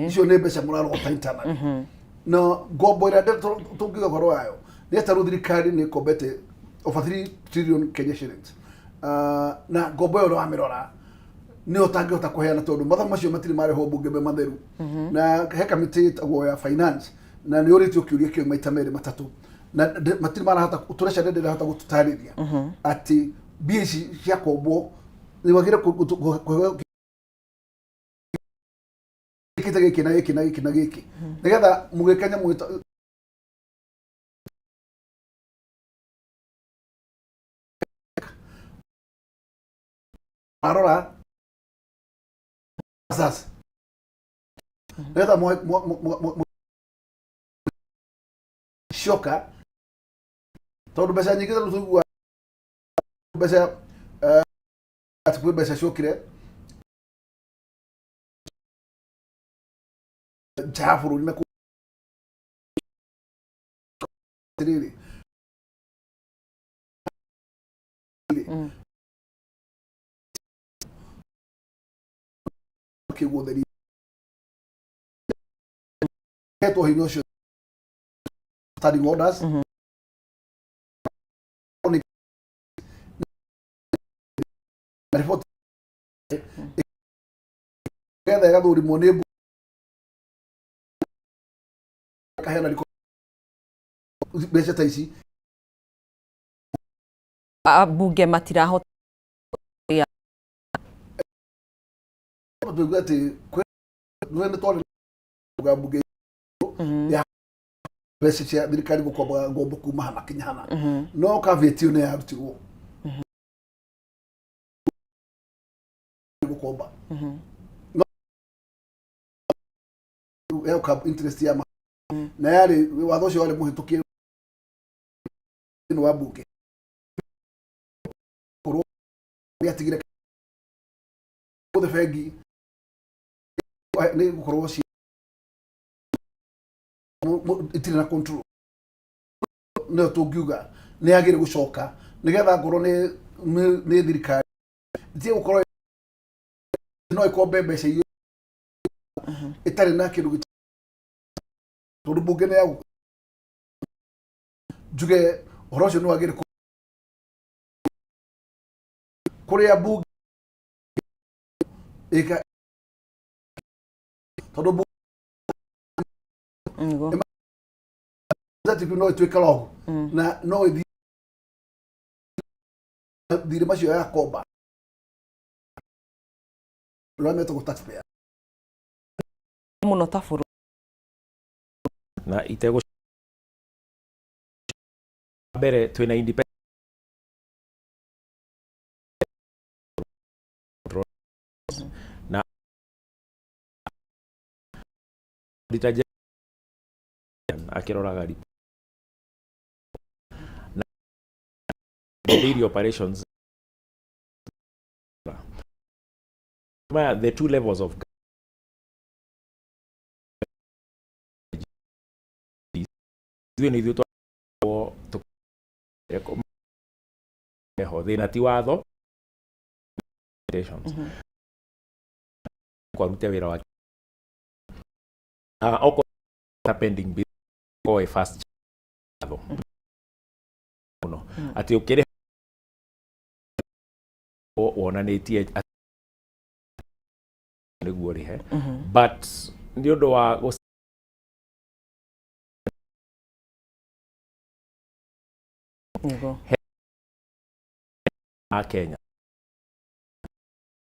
Icio nĩ mbeca mũrarogota internally, na ngombo ĩrĩa tũngiuga ũhoro wayo nĩ atĩ rĩu thirikari nĩ ĩkombete over 3 trillion Kenya shillings. Na ngombo ĩyo wamĩrora nĩyo ũtangĩhota kũheana, tondũ mathomo macio matirĩ marehwo mbunge me matheru, na he kamĩtĩ ĩtagwo ya finance na nĩ ũrĩtio kĩũria kĩu maita merĩ matatũ na matirĩ marahota tũreca ndĩrahota gũtũtarĩria atĩ mbia ici ciakombwo nĩ wagĩrĩire kũheo gĩkĩte gĩkĩ na gĩkĩ na gĩkĩ na gĩkĩ nĩgetha mũgĩke nyamũ arora sasa nĩgetha cioka, tondũ mbeca nyingĩ tarĩu tũigua mbeca atĩ kwĩ mbeca ciokire nja ya bũrũri na atĩrĩrĩ kĩguo theri hetwo hinya ũcio standing orders. Na riboti getha ĩgathũrimwo nĩ kaheana riko mbeca ta ici. Ambunge matirahota. Tũigue atĩ kwĩ nĩ twarĩ na mbunge ya mbeca cia thirikari gũkomba ngombo kuma hana kinya hana, no caveat ĩyo nĩ yarutirwo gũkomba no ĩyo ka interest ya na yarĩ watho ũcio warĩ mũhĩtũkie thĩinĩ wa mbunge korwo nĩ atigire gũthe bengi nĩ gũkorwo ci itirĩ na control, nĩyo tũngiuga nĩ yagĩrĩ gũcoka nĩgetha ngorwo nĩ thirikari itige gũkorwo no ĩkombe mbeca iria ĩtarĩ na kĩndũ tondũ mbunge nĩ ya njuge ũhoro ũcio nĩ wagĩrĩ. Kũrĩa mbunge ĩka tondũ mbunge executive no ĩtuĩke rogu na no ĩthiĩ thirĩ macio ya komba ũrĩa metagwo taxpayer. Mũno ta bũrũri. Na itegũ mbere twĩna independent na Auditor General akĩroraga report na daily operations maya, the two levels of ithuĩ nĩ ithuĩ ho thĩna ti watho kwarute wĩra wake. Ah, okorwo ta pending bill ko fast watho mũno atĩ ũkĩrĩha wonanĩtie atĩ nĩguo ũrĩhe, but nĩ ũndũ wa a Kenya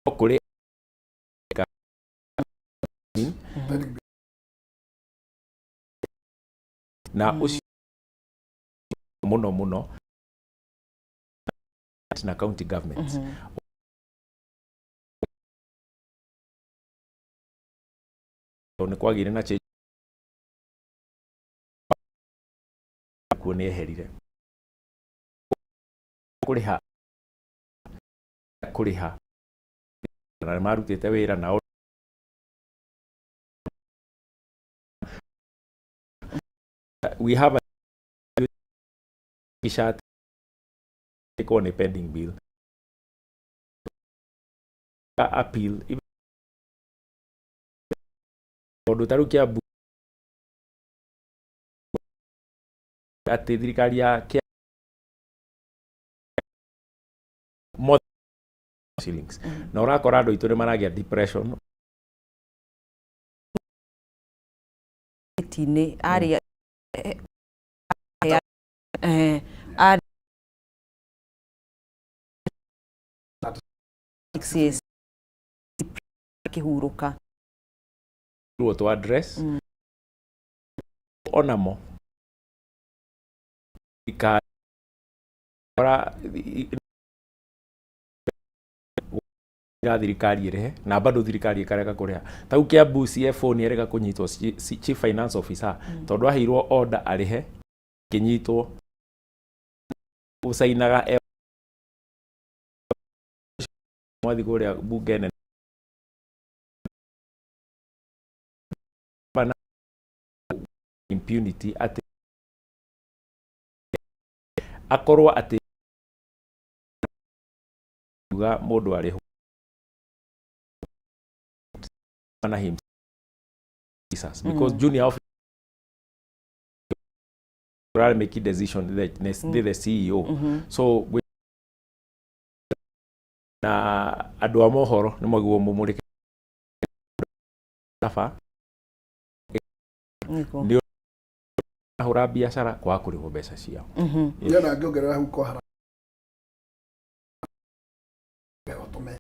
no kũrĩ na ũcio mũno mũno na county governments. Tondũ nĩ kwagĩire na change kuo nĩ eherire kũrĩha kũrĩha na nĩ marutĩte wĩra nao. We have a shirt ĩkorwo nĩ pending bill appeal tondũ ta rĩu Kiambu atĩ thirikari ya more shillings na ũrakora andũ aitũ nĩ maragĩa depression. Inĩ arĩ arĩ 6 years akĩhurũka. Ruo to address onamo thirikari ira thirikari ĩrĩhe na bado thirikari ĩkarega kũrĩha. Tau Kiambu CFO nĩ erega kũnyitwo, chief finance officer, tondũ aheirwo order arĩhe kĩnyitwo gũcainaga e mwathi kũrĩa bunge nene bana impunity atĩ akorwo atĩ uga mũndũ arĩhwo na him officers because junior officer make decision the CEO so na andũ a mohoro nĩ mwagĩrĩirwo mũmũrĩke baba nĩ ahũra biacara kwaga kũrĩhwo mbeca ciao. Yes. Na ngĩongerera hau kohara ũtũme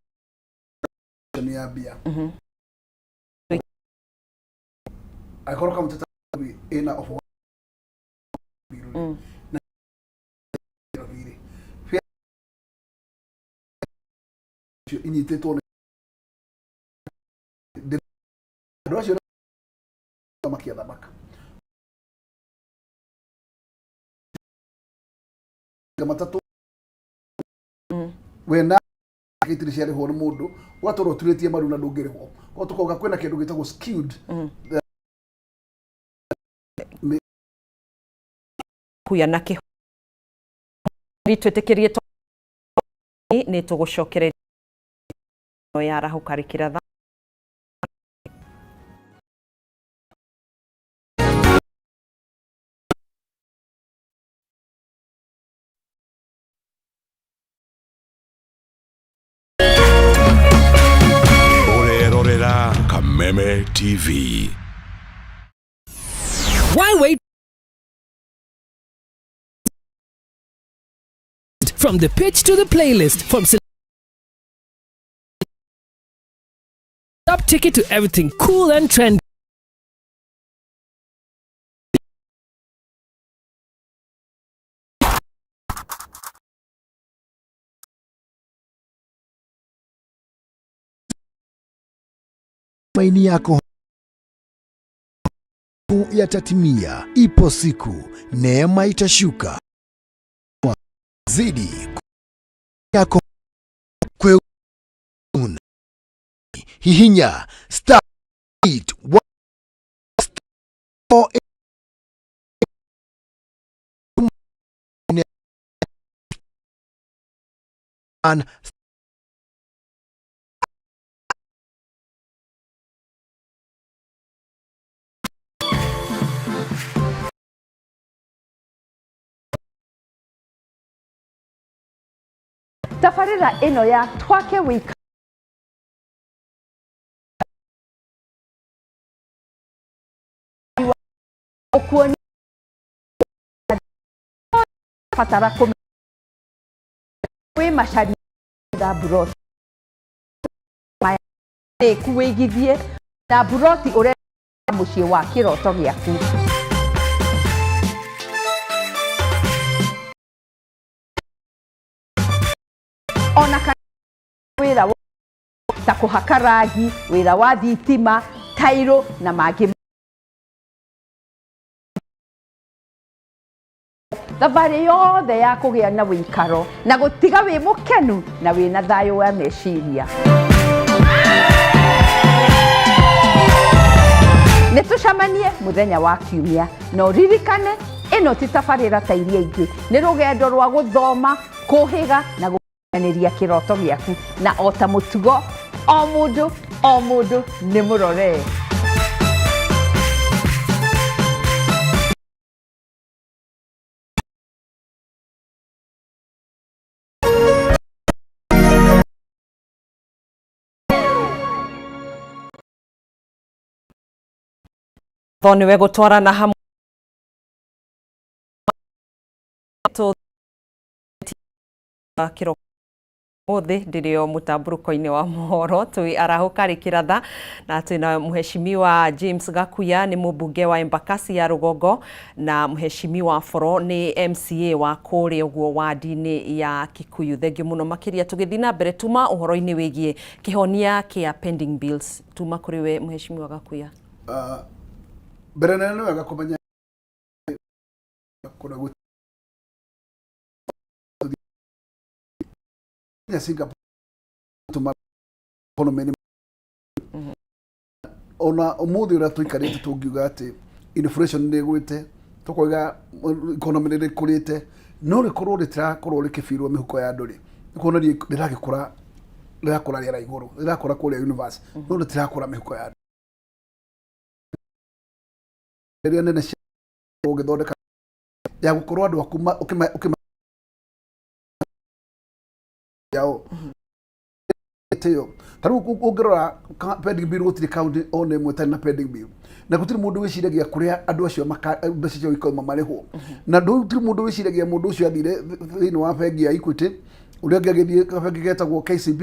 ya mbia angĩkorwo kaunti ta ĩna obo na Nairobi rĩ icio inyitĩtwo nĩ andũ acio makia thamaka matatũ wena itirĩ ciarĩhwo nĩ mũndũ ũgatũra ũturĩtie maru na ndũngĩrĩhwo koguo tũkauga kwĩna kĩndũ gĩtagwo skewed. Kuya na kĩho twĩtĩkĩrie nĩ tũgũcokereria ya arahũka rĩkĩratha. Kameme TV. Why wait? From the pitch to the playlist, from up ticket to everything cool and trendy. Maini yako yatatimia. Ipo siku neema itashuka zidi yako kwe hihinya star 8 1 4 8 Tabarĩra ĩno ya Twake Wĩikaro ũkuonia batara wĩ macaria na mburoti ku wĩigithie na mburoti ũrenda mũciĩ wa kĩroto gĩaku. Ona kana wĩra ta kũhaka rangi, wĩra wa thitima, tairo na mangĩ. Thabarĩ yothe ya kũgĩa na wĩikaro na gũtiga wĩ mũkenu na wĩna thayũ wa meciria. Nĩ tũcemanie mũthenya wa kiumia na ũririkane ĩno ti tabarĩra ta iria ingĩ, nĩ rũgendo rwa gũthoma, kũhĩga na gũkinyanĩria kĩroto gĩaku, na o ta mũtugo o mũndũ o mũndũ nĩ mũrore. Tho nĩwe gũtwarana hamwe kĩroko mũthĩ ndĩrĩ o mũtambũrũko-inĩ wa mohoro twĩ arahũka rĩ kĩratha na twĩna mheshimiwa James Gakuya nĩ mũmbunge wa Embakasi ya Rũgongo na mheshimiwa Boro nĩ MCA wa kũrĩa ũguo wadi-inĩ ya Kikuyu. Thengiũ mũno makĩria tũgĩthiĩ na mbere tuma ũhoro-inĩ wĩgiĩ kĩhonia kĩa pending bills. Tuma kũrĩ we mheshimiwa Gakuya. Mbere nene nĩ wega kũmenya kũrĩa gũthiĩ Singapore tuma economy nĩ ona ũmũthĩ ũrĩa tũikarĩte tũngiuga atĩ inflation nĩ ĩgwĩte, tũkoiga economy nĩ rĩkũrĩte, no rĩkorwo rĩtirakorwo rĩkĩbirwo mĩhuko ya andũ rĩ, nĩ kuonania rĩragĩkũra, rĩrakũra rĩera igũrũ, rĩrakũra kũrĩa universe, no rĩtirakũra mĩhuko ya andũ. Rĩrĩa nene cia ũgĩthondeka ya gũkorwo andũ aku ũkĩma yao ĩtĩo. Ta rĩu ũngĩrora pending bill gũtirĩ county ona ĩmwe ĩtarĩ na pending bill, na gũtirĩ mũndũ wĩciragia kũrĩa andũ acio mbeca ciao ikauma marĩhwo, na gũtirĩ mũndũ wĩciragia mũndũ ũcio athire thĩinĩ wa bengi ya Equity, ũrĩa ũngĩ agĩthiĩ bengi getagwo KCB,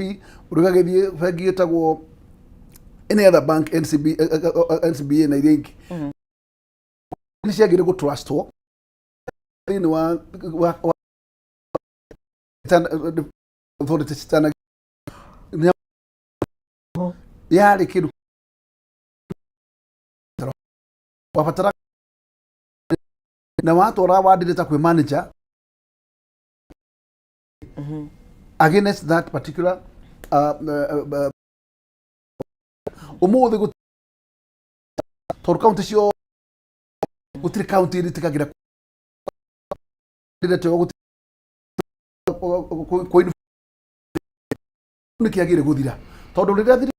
ũrĩa ũngĩ agĩthiĩ bengi ĩtagwo any other bank, NCB, NCBA na iria ingĩ. Nĩ ciagĩrĩire gũtrustwo thĩinĩ wa authority citana yarĩ kĩndũ wabatara na watwara wandĩrĩta kwĩ manager against that particular ũmũthĩ tondũ county cio gũtirĩ county ĩrĩtĩkagĩra nĩ kĩagĩrĩire gũthira tondũ rĩrĩa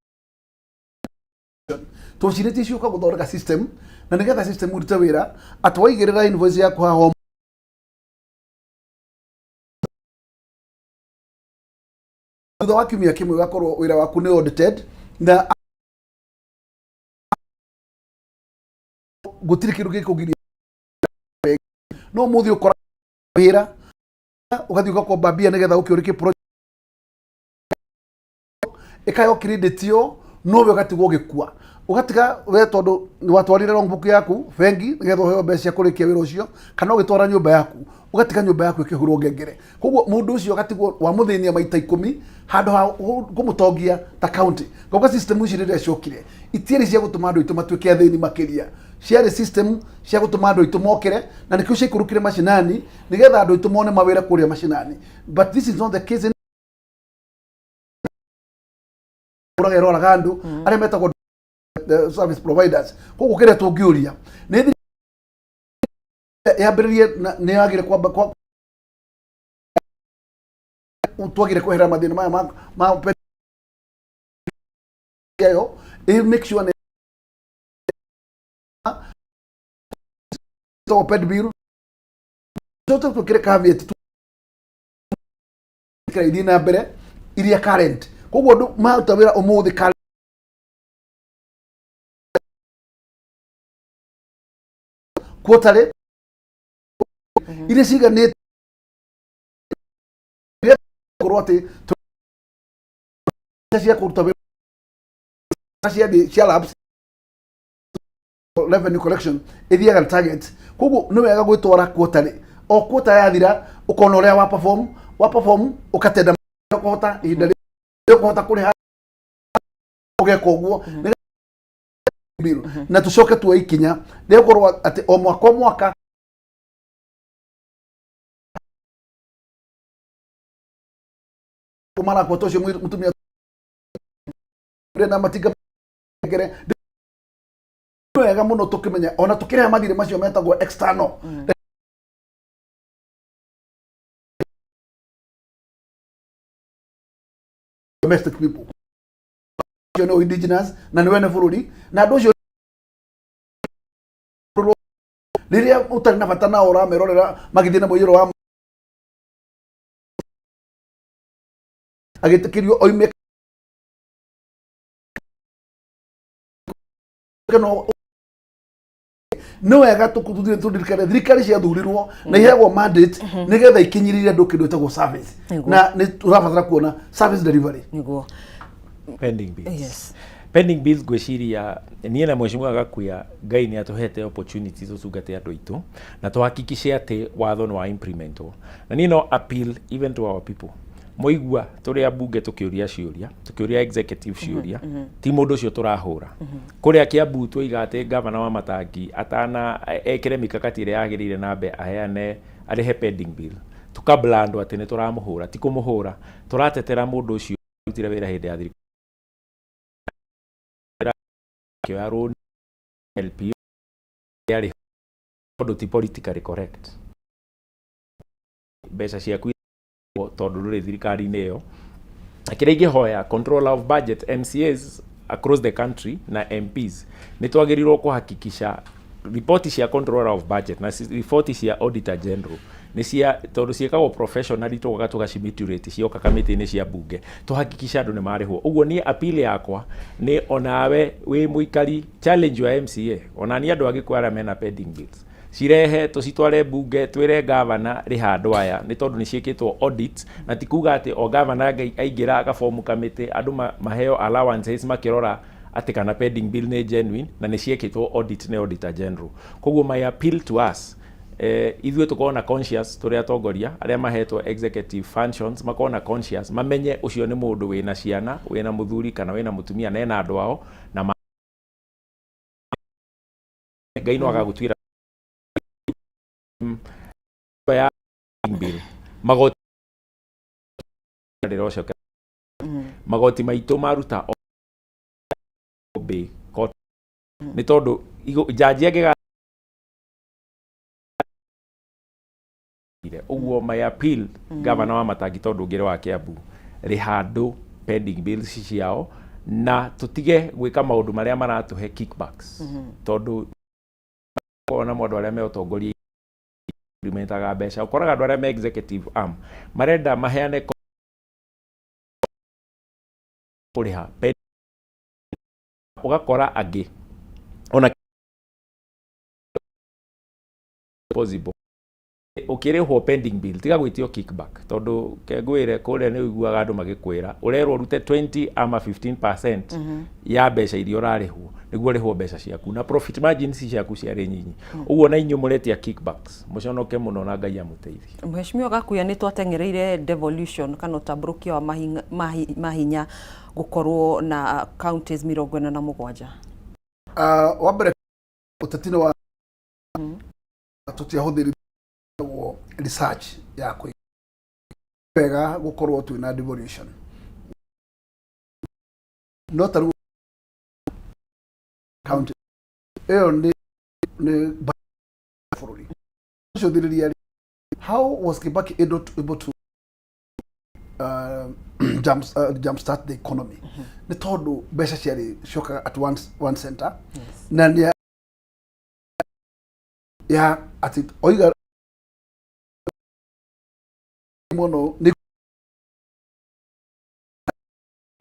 tũcirĩtie ciũka gũthondeka system na nĩgetha system ũrute wĩra atĩ waigĩrĩra invoice yaku haha thutha wa kiumia kĩmwe ũgakorwo wĩra waku nĩ audited na Gũtirĩ kĩndũ gĩkũgiria no mũthĩ ũkora wĩra ũgathiĩ ũgakomba mbia nĩgetha ũke ũrĩkie project ĩkayo credit yo, nowe ũgatigwo ũgĩkua, ũgatiga we tondũ watwarire wrong book yaku bengi nĩgetha ũheo mbeca cia kũrĩkia wĩra ũcio, kana ũgĩtwara nyũmba yaku, ũgatiga nyũmba yaku ĩkĩhũrwo ngengere. Koguo mũndũ ũcio agatigwo wamũthĩnia maita 10 handũ ha kũmũtongia ta county. Ngauga system ici rĩrĩa ciokire itiarĩ cia gũtũma andũ aitũ matuĩke athĩni makĩria, ciarĩ system cia gũtũma andũ aitũ mokĩre, na nĩkĩo ciaikũrũkire macinani nĩgetha andũ aitũ mone mawĩra kũrĩa macinani. But this is not the case. Ũraga ĩroraga andũ arĩa metagwo the service providers. Koguo kĩrĩa tũngĩũria nĩ yambĩrĩrie nĩ yagire kwamba twagire kweherera mathĩna maya ma ĩyo ĩ make sure nĩ ĩtagwo ped bill tũte twĩkĩre caveat twĩkĩra ithiĩ na mbere iria current. Koguo andũ maruta wĩra ũmũthĩ current quarterly iria ciganĩte korwo atĩ cia kũruta wĩra cia cia labs revenue collection ĩthiaga na target. Koguo nĩ wega gwĩtwara quarterly, o quarter yathira ũkona ũrĩa wa perform, wa perform ũkatenda kũhota ihinda rĩrĩa ũkũhota kũrĩha ũgeka ũguo nĩ bill. Na tũcoke tuoe ikinya rĩa gũkorwo atĩ o mwaka o mwaka marakwa ta ũcio mũtumia na matinga ngere. Nĩ wega mũno tũkĩmenya ona tũkĩrĩha mathirĩ macio metagwo external domestic people acio nĩ indigenous na nĩ wene bũrũri na andũ acio rĩrĩa ũtarĩ na bata nao ũramerorera magĩthiĩ na mũiyũro wa agĩtĩkĩrio oime no nĩ wega tũririkane thirikari ciathurirwo na iheagwo mandate nĩgetha ikinyĩrĩre andũ kĩndũ ĩtagwo service. Na nĩ tũrabatara kuona service delivery. Nĩguo. Pending bills. Yes. Pending bills, ngwĩciria niĩ na mheshimiwa Gakuya, Ngai nĩ atũhete opportunity tũtungate andũ aitũ na tũhakikice atĩ watho nĩ wa implementwo. Na niĩ no appeal even to our people, mũigua tũrĩ ambunge tũkĩũria ciũria, tũkĩũria executive ciũria, ti mũndũ ũcio tũrahũra. Kũrĩa Kiambu twoiga atĩ gavana wa Matangi atana ekĩre mikakati ĩrĩa yagĩrĩire na mbe aheane arĩhe pending bill, tũkablandwo atĩ nĩ tũramũhũra. Ti kũmũhũra, tũratetera mũndũ ũcio arutire wĩra hĩndĩ ya thirikari akĩoya rũni LPO yarĩ tondũ ti politically correct mbeca ciaku tondũ ndũrĩ thirikari-inĩ ĩyo. Na kĩrĩa ingĩhoya controller of budget, MCAs across the country na MPs, nĩ twagĩrĩirwo kũhakikisha ripoti cia controller of budget na ripoti cia auditor general nĩ cia tondũ ciĩkagwo professionally, tũgoka tũgacimaturate, cioka kamĩtĩ-inĩ cia bunge, tũhakikishe andũ nĩ marĩhwo. Ũguo niĩ appeal yakwa nĩ onawe wĩ mũikari, challenge your MCA, ona niĩ andũ a Gĩkũyũ arĩa mena pending bills, cirehe tũcitware bunge, twĩre gavana rĩha andũ aya nĩ tondũ nĩ ciĩkĩtwo audit. Na ti kuga atĩ o gavana aingĩra agabomu kamĩtĩ andũ maheo allowances makĩrora atĩ kana pending bill nĩ genuine na nĩ ciekĩtwo audit nĩ auditor general. Koguo my appeal to us, ithuĩ tũkorwo na conscious tũrĩ atongoria arĩa mahetwo executive functions, makorwo na conscious, mamenye ũcio nĩ mũndũ wĩna ciana, wĩna mũthuri kana wĩna mũtumia na ena andũ ao na Ngai no agagũtuĩra ya bill. Magoti rĩrocoka magoti maitũ maruta obey court nĩ tondũ jaji angĩga ũguo. My appeal, gavana wa Matangi, tondũ ũngĩrĩ wa Kiambu, rĩha andũ pending bills ciao na tũtige gwĩka maũndũ marĩa maratũhe kickbacks, tondũ ona andũ arĩa me ũtongoria implementaga mbeca, ũkoraga andũ arĩa me executive arm marenda maheane kũrĩha, ũgakora angĩ ona Possible ũkĩrĩhwo pending bill, tiga gwĩtio kickback, tondũ kengwĩre kũrĩa nĩ ũiguaga andũ magĩkwĩra ũrerwo ũrute 20 ama 15% ya mbeca iria ũrarĩhwo nĩguo ũrĩhwo mbeca ciaku, na profit margins ciaku ciarĩ nyinyi ũguo, na inyuĩ mũretia kickbacks, mũconoke mũno na Ngai amũteithie. Mheshimiwa Gakuya, nĩ twateng'ereire devolution kana ũtambũrũkia wa mahinya gũkorwo na counties 47. Wa mbere, ũteti-inĩ wa tũtiahũthĩrire research ya kũiga wega gũkorwo twĩna devolution, no ta rĩu county ĩyo nĩ bũrũri ũcũthĩrĩria. How was Kibaki able to jump start the economy? Nĩ tondũ mbeca ciarĩ ciokaga at one center, na nĩ ya atĩ oiga mũno nĩ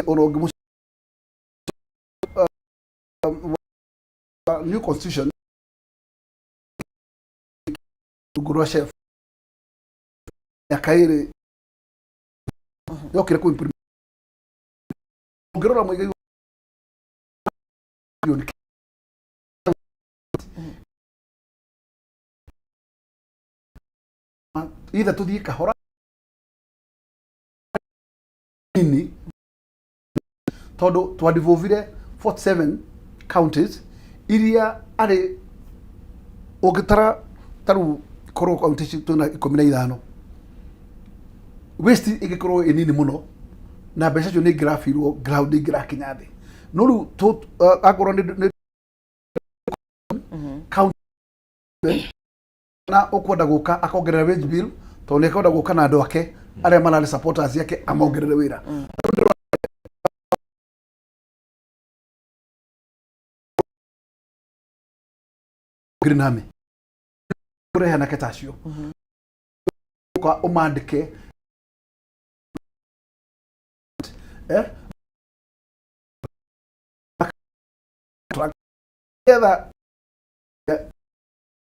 ona ũngĩmũ new constitution rungu rwa chef mĩaka 2 yokire kũ implement. Ũngĩrora Muigai bilioni either tuthiĩ kahora nini, tondũ twadevolvire 47 counties iria arĩ ũngĩtara tarĩu korwo county ici twĩna 15, waste ĩngĩkorwo ĩ nini mũno na mbeca icio nĩ ingĩrabirwo ground, ingĩrakinya thĩ. No rĩu akorwo nĩ county na ũkwenda gũka akongerera wage bill, tondũ nĩ ekwenda gũka na andũ ake arĩa mararĩ supporters ake amongerere wĩra. Green Army kũrehe anake ta acio ũka ũmandĩke, eh? Getha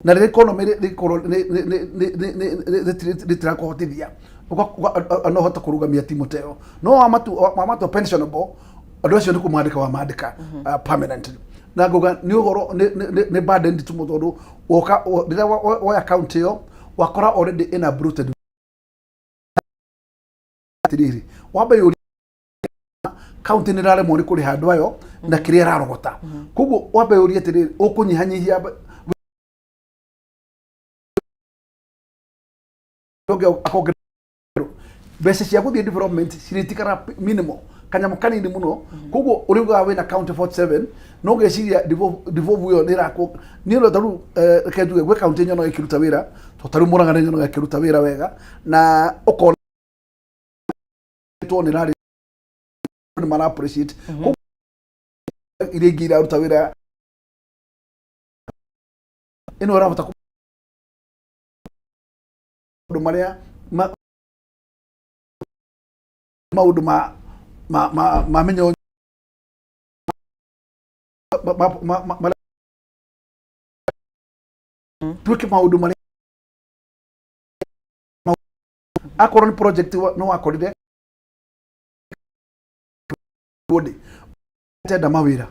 na rĩrĩa economy rĩkorwo rĩtirakũhotithia, no hote kũrũgamia timu ta ĩyo, no wamatua pensionable andũ acio nĩ kũmandĩka wamandĩka permanently, na ngauga nĩ ũhoro nĩ burden nditũ mũno, tondũ woka rĩrĩa woya county ĩyo wakora already ĩna bloated. Atĩrĩrĩ, wambe yũrie, county nĩ ĩraremwo nĩ kũrĩha andũ ayo na kĩrĩa ĩrarogota, koguo wambe yũrie atĩrĩrĩ, ũkũnyihanyihia ũngĩ akongererwo mbeca cia gũthiĩ development cirĩtikara minimal, kanyamũ kanini mũno. Koguo ũrĩugaga wĩna county 47, no ngeciria devolve ĩyo nĩ ĩrakwo niĩ no tarĩu reke njuge gwĩ county nyonaga ĩkĩruta wĩra, to tarĩu Murang'a nĩ nyonaga ĩkĩruta wĩra wega, na ũkona nĩ ĩrarĩ nĩ mara appreciate. Koguo iria ingĩ iraruta wĩra ĩno ĩrahota maũndũ marĩa maũndũ ma menyo twĩke maũndũ marĩa akorwo nĩ project no wakorire ndĩ tenda mawĩra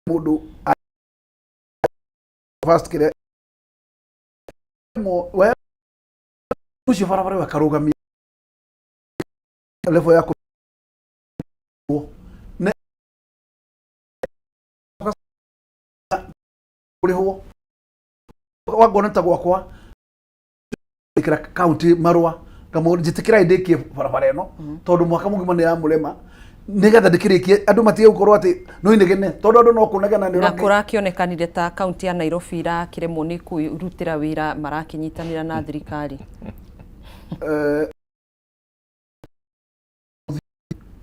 mũndũ first kĩrĩa we ũcio barabara ĩyo akarũgamia level ya kũrĩhwo wangona ta gwakwa ĩkĩra kaunti marũa ngamũria, njĩtĩkĩrai ndĩkie barabara ĩno, tondũ mwaka mũgima nĩ yamũrema, nĩgetha ndĩkĩrĩkie andũ matige gũkorwo atĩ no inegene, tondũ andũ no kũnegena nĩ Na kũrakĩonekanire ta kaunti ya Nairobi irakĩremwo nĩ kwĩrutĩra wĩra, marakĩnyitanĩra na thirikari.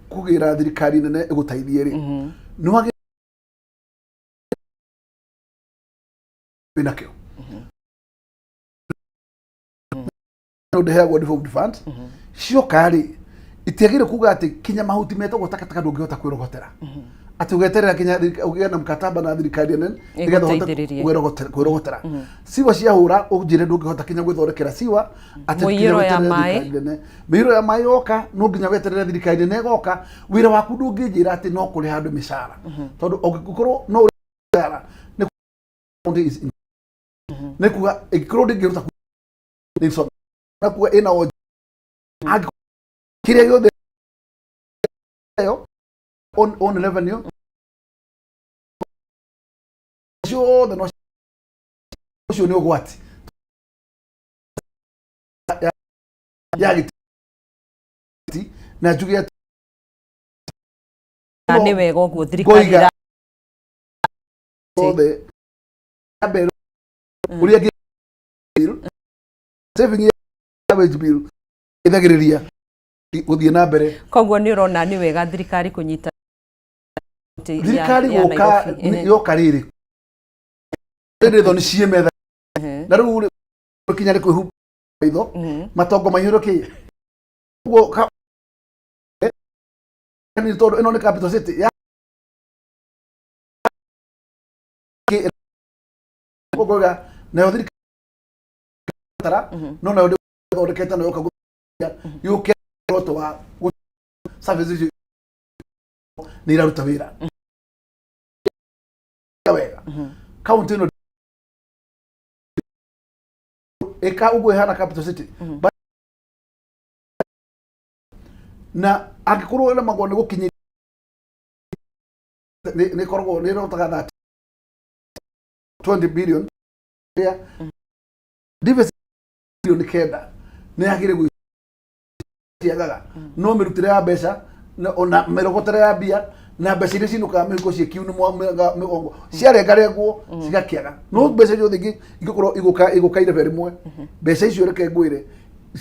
Kũgĩra thirikari nene ĩgũteithie rĩ, nĩ wagĩ wĩnakĩo nĩ ndĩheagwo devolved fund cioka rĩ, itiagĩrĩire kuga atĩ kinya mahuti metagwo takataka ndũngĩhota kwĩrogotera. Atĩ ũgeterera nginya ũgĩe na mkataba na thirikari nene nĩgetha ũhote Ĩgũteithĩrĩrie. kwĩrogotera siwa ciahũra, ũnjĩre ndũngĩhota kinya gwĩthondekera siwa atĩ nginya Mũiyũro ya weterere maĩ. thirikari nene. Mĩiyũro ya maĩ yoka, no nginya weterere thirikari nene ĩgoka. Wĩra waku ndũngĩnjĩra atĩ no kũrĩha andũ mĩcara, tondũ ũngĩkorwo no ũrĩhe mĩcara nĩ county is in- nĩ kuga ĩngĩkorwo ndĩngĩruta nĩ insolvent. Na kuga ĩna wonje angĩkorwo kĩrĩa gĩothe yo on revenue ciothe no ũcio nĩ ũgwati ya gĩtĩ na njuge atĩ Na nĩ wega ũguo thirikari ngoiga othe ya mbere ũrĩa ngĩ bill saving ya wage bill ĩthagĩrĩria gũthiĩ na mbere. Koguo nĩ ũrona nĩ wega thirikari kũnyita thirikari gũka yoka rĩrĩ rĩrĩ thoni ciĩ metha na rĩu rĩ kinya nĩ kwĩhumba maitho matongo maihũrwo kĩ ũguo nĩ tondũ ĩno nĩ capital city ya ũguo nayo thirikari tara no nayo ndĩthondekete nayo yoka yũke roto wa service icio nĩ iraruta wĩra wega kaunti ĩno ĩka ũguo ĩhana capital city. But- na angĩkorwo ĩremagwo nĩ gũkinyĩria nĩ ĩkoragwo nĩ ĩrotaga 30 20 billion ya deficit bilioni 9 nĩ yagĩrĩire gwĩ ciagaga no mĩrutĩre ya mbeca ona mĩrogotere ya mbia na mbeca iria cinũkaga mĩhuko ciĩ kiu nĩ mĩgongo ciarengarengwo cigakĩaga, no mbeca ciothe ingĩ ingĩkorwo igũka igũka irebe rĩmwe. Mbeca icio reke ngwĩre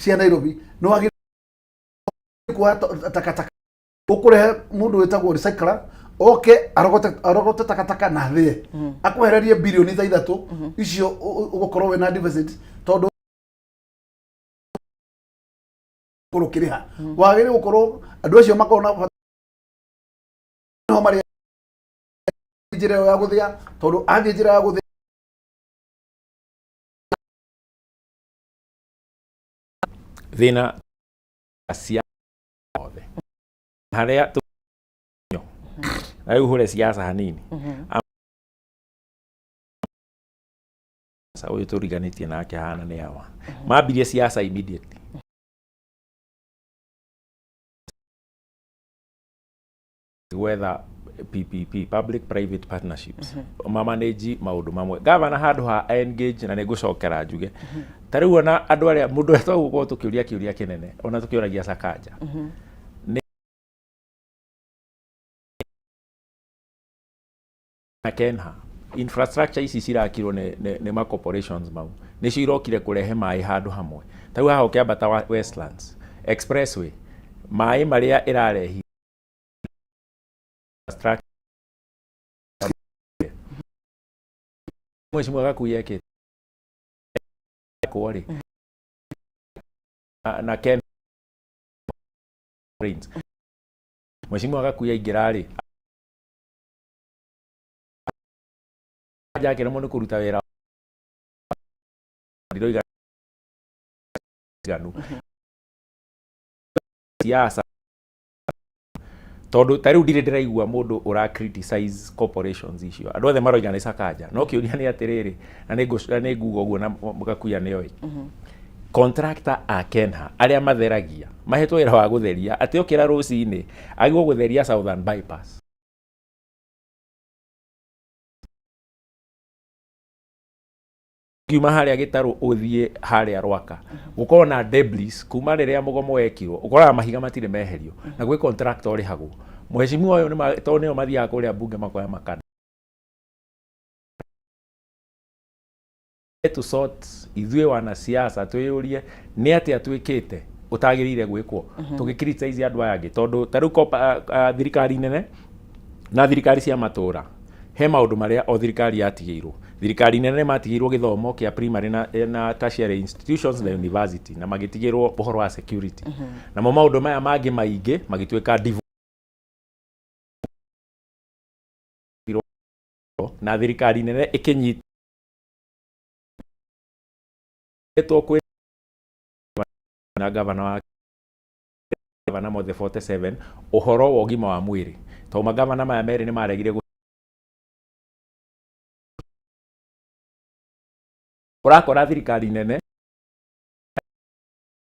cia Nairobi nĩ wagĩrĩire kuoya takataka, ũkũrehe mũndũ wĩtagwo recycler oke arogote arogote takataka na thĩe akwehererie bilioni ta 3 icio ũgũkorwo wĩna deficit tondũ ũkorwo ũkĩrĩha wagĩrĩire gũkorwo andũ acio makorwo na bata no marĩa njĩra ĩyo ya gũthĩa tondũ athiĩ njĩra ya gũthĩa. Thĩna cia othe harĩa na rĩu hũre siasa hanini. Ũyũ tũriganĩtie nake hana nĩ awa mambirie siasa immediately gwetha PPP, public private partnerships, mamanage maũndũ mamwe gavana handũ ha engage. Na nĩ ngũcokera njuge ta rĩu ona andũ arĩa mũndũ ũrĩa twagũkorwo tũkĩũria kĩũria kĩnene ona tũkĩũragia Sakaja nĩ na Kenha infrastructure ici cirakirwo nĩ ma corporations mau nĩcio irokire kũrehe maĩ handũ hamwe. Ta rĩu haha ũkĩambata Westlands Expressway, maĩ marĩa ĩrarehi infrastructure Mheshimiwa Gakuya ekĩte rĩ na Ken Prince Mheshimiwa Gakuya aingĩra rĩ akĩremwo nĩ kũruta wĩra ndiroiga ganu siasa tondũ ta rĩu ndirĩ ndĩraigua mũndũ ũra criticize corporations icio. Andũ othe maroiga nĩ Sakaja, no kĩũria nĩ atĩrĩrĩ, na nĩ nguga ũguo na Gakuya nĩoĩ contractor a Kenha arĩa matheragia mahetwo wĩra wa gũtheria atĩ okĩra rũcinĩ agĩrĩirwo gũtheria Southern Bypass kiuma harĩa gĩtarũ ũthiĩ harĩa Rwaka gũkorwo na debris kuma rĩrĩa mũgomo wekirwo, ũkoraga mahiga matirĩ meherio na gwĩ contractor ũrĩhagwo. Mheshimiwa ũyũ tondũ nĩo mathiaga kũrĩa mbunge makoya makanda to sort ithuĩ wanasiasa twĩyũrie nĩ atĩa twĩkĩte ũtagĩrĩire gwĩkwo tũgĩ criticize andũ aya angĩ, tondũ ta rĩu thirikari nene na thirikari cia matũra he maũndũ marĩa o thirikari yatigĩirwo. Thirikari nene matigĩirwo gĩthomo kĩa primary na tertiary institutions na university na magĩtigĩrwo ũhoro wa security, namo maũndũ maya mangĩ maingĩ magĩtuĩka devolved. Na thirikari nene ĩkĩnyitwo kwĩ na gavana wa gavana mothe 47 ũhoro wa ũgima wa mwĩrĩ, tondũ magavana maya merĩ nĩ maregire. Ũrakora thirikari nene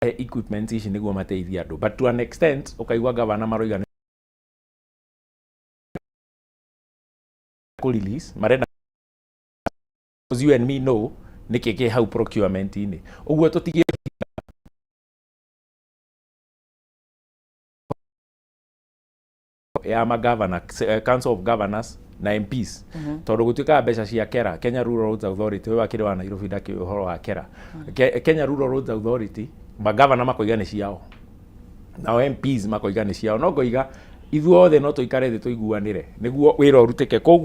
equipment ici nĩguo mateithie andũ, but to an extent ũkaigua gavana maroiga nĩ kũ release marenda. You and me know nĩkĩ kĩ hau procurement-inĩ ũguo tũtige ya magavana, Council of Governors na MPs, tondũ gũtuĩkaga mbeca cia KERA, Kenya Rural Roads Authority. Ũyũ akĩrĩ wa Nairobi ndakĩũĩ ũhoro wa KERA. Kenya Rural Roads Authority, magavana makoiga nĩ ciao, nao MPs makoiga nĩ ciao, no ngoiga ithuothe no tũikare thĩ tũiguanĩre nĩguo wĩra ũrutĩke. Koguo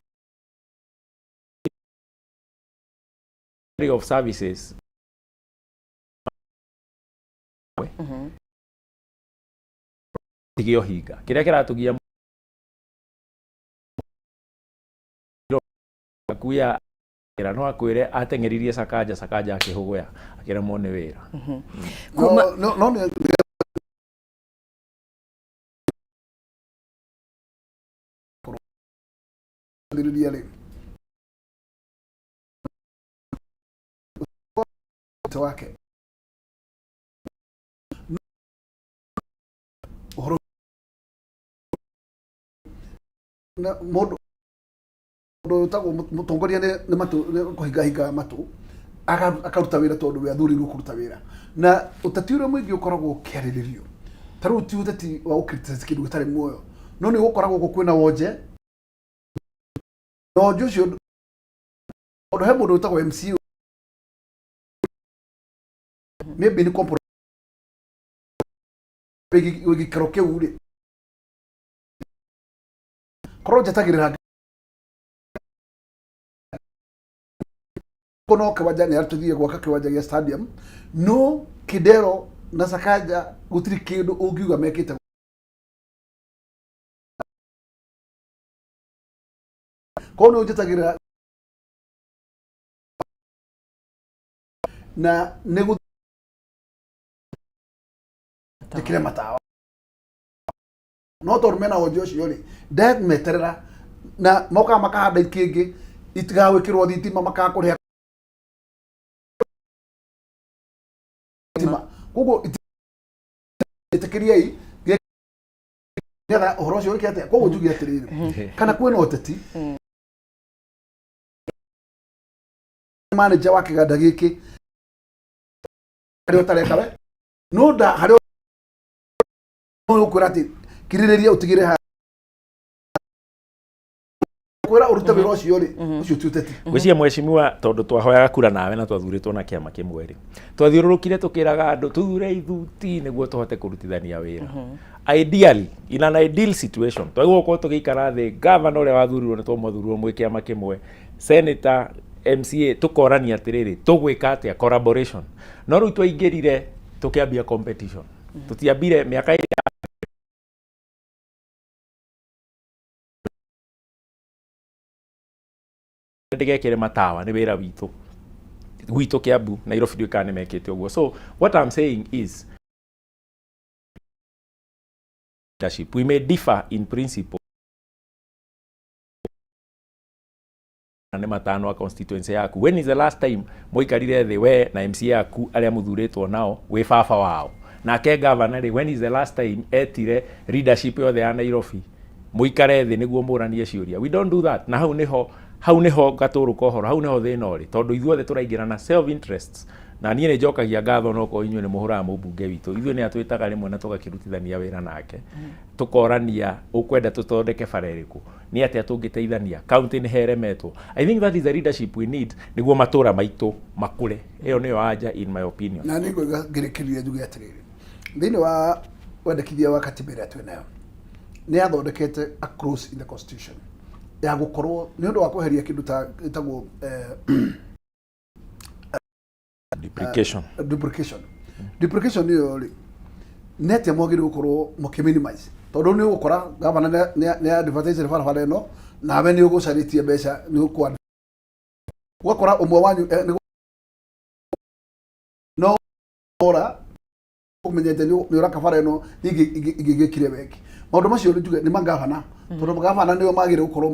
of services tige ũhinga kĩrĩa kĩratũgia akuya no akwĩre ateng'eririe Sakaja, Sakaja akĩhũgũya akĩremwo nĩ wĩra. No nĩ thirĩria rĩ wake ũhoro na mũndũ mũndũ ũtagwo mũtongoria nĩ matũ nĩ kũhingahinga matũ akaruta wĩra tondũ we athurirwo kũruta wĩra. Na ũteti ũrĩa mũingĩ ũkoragwo ũkĩarĩrĩrio ta rĩu ti ũteti wa gũ criticize kĩndũ gĩtarĩ muoyo, no nĩ gũkoragwo gũkũ kwĩna wonje, na wonje ũcio tondũ he mũndũ wĩtagwo MCA maybe nĩ compromise wĩ gĩikaro kĩu rĩ, korwo njetagĩrĩra no kĩwanja nĩ atũthiĩ gwaka kĩwanja gĩa stadium, no Kidero na Sakaja gũtirĩ kĩndũ ũngiuga mekĩte. Korwo nĩ ũnjetagĩrĩra na nĩ njĩkĩre matawa, no tondũ mena wonje ũcio rĩ, ndemeterera na mokaga makahanda ikĩngĩ itigagwĩkĩrwo thitima, makaga kũrĩha thitima. Koguo ĩtĩkĩriei nĩgetha ũhoro ũcio wĩke atĩa. Koguo njuge atĩrĩrĩ, kana kwĩna ũteti, manager wa kĩganda gĩkĩ harĩa ũtareka we no nda harĩa ũkwĩra atĩ kirĩrĩria ũtigĩre ha kwĩra ũrute wĩra ũcio rĩ, ũcio ti ũteti. Ngwĩciria mheshimiwa, tondũ twahoyaga kura nawe na twathurĩtwo na kĩama kĩmwe rĩ, twathiũrũrũkire tũkĩraga andũ tuthure ithuti nĩguo tũhote kũrutithania wĩra. Ideally, in an ideal situation, twagĩrĩirwo gũkorwo tũgĩikara thĩ, gavana ũrĩa wathurirwo nĩ twamwathurirwo mwĩ kĩama kĩmwe, senator, MCA, tũkorania atĩrĩrĩ, tũgwĩka atĩa, collaboration. No rĩu twaingĩrire tũkĩambia competition, tũtiambire mĩaka ĩrĩa ndĩgekĩre matawa nĩ wĩra witũ gwitũ Kiambu, Nairobi ndiũĩ kana nĩ mekĩte ũguo. So what I'm saying is leadership, we may differ in principle na nĩ matano a constituency yaku. When is the last time mũikarire thĩ we na MCA yaku arĩa mũthurĩtwo nao wĩ baba wao? Nake governor rĩ, when is the last time etire leadership yothe ya Nairobi mũikare thĩ nĩguo mũranie ciũria? We don't do that. Na hau nĩho gatũrũ ka ũhoro, hau nĩho thĩna ũrĩ, tondũ ithuothe tũraingĩra na self interests. Na niĩ nĩ njokagia ngatho no korwo inyuĩ nĩ mũhũraga mũmbunge witũ. Ithuĩ nĩ atwĩtaga rĩmwe na tũgakĩrutithania wĩra nake, tũkorania ũkwenda tũthondeke bara ĩrĩkũ, nĩ atĩa tũngĩteithania, county nĩ heremetwo. I think that is the leadership we need nĩguo matũra maitũ makũre. Ĩyo nĩyo anja in my opinion. Na nĩ ngwĩga ngĩrĩkĩrĩria njuge atĩrĩrĩ, thĩinĩ wa wendekithia wa katiba ĩrĩa twĩ nayo nĩ yathondekete a clause in the constitution ya gũkorwo nĩ ũndũ wa kweheria kĩndũ ta ĩtagwo duplication. Duplication. Duplication ĩyo rĩ, nĩ atĩa mwagĩrĩirwo gũkorwo mũkĩ minimize? Tondũ nĩ ũgũkora gavana nĩ advertise barabara ĩno Nawe nĩ ũgũcarĩtie mbeca nĩ ũkwa ũgakora ũmwe wanyu no ora ũmenyete nĩ ũraka bara ĩno ingĩgĩkire weki. Maũndũ macio nĩ njuge nĩ magavana, tondũ magavana nĩo magĩrĩire gũkorwo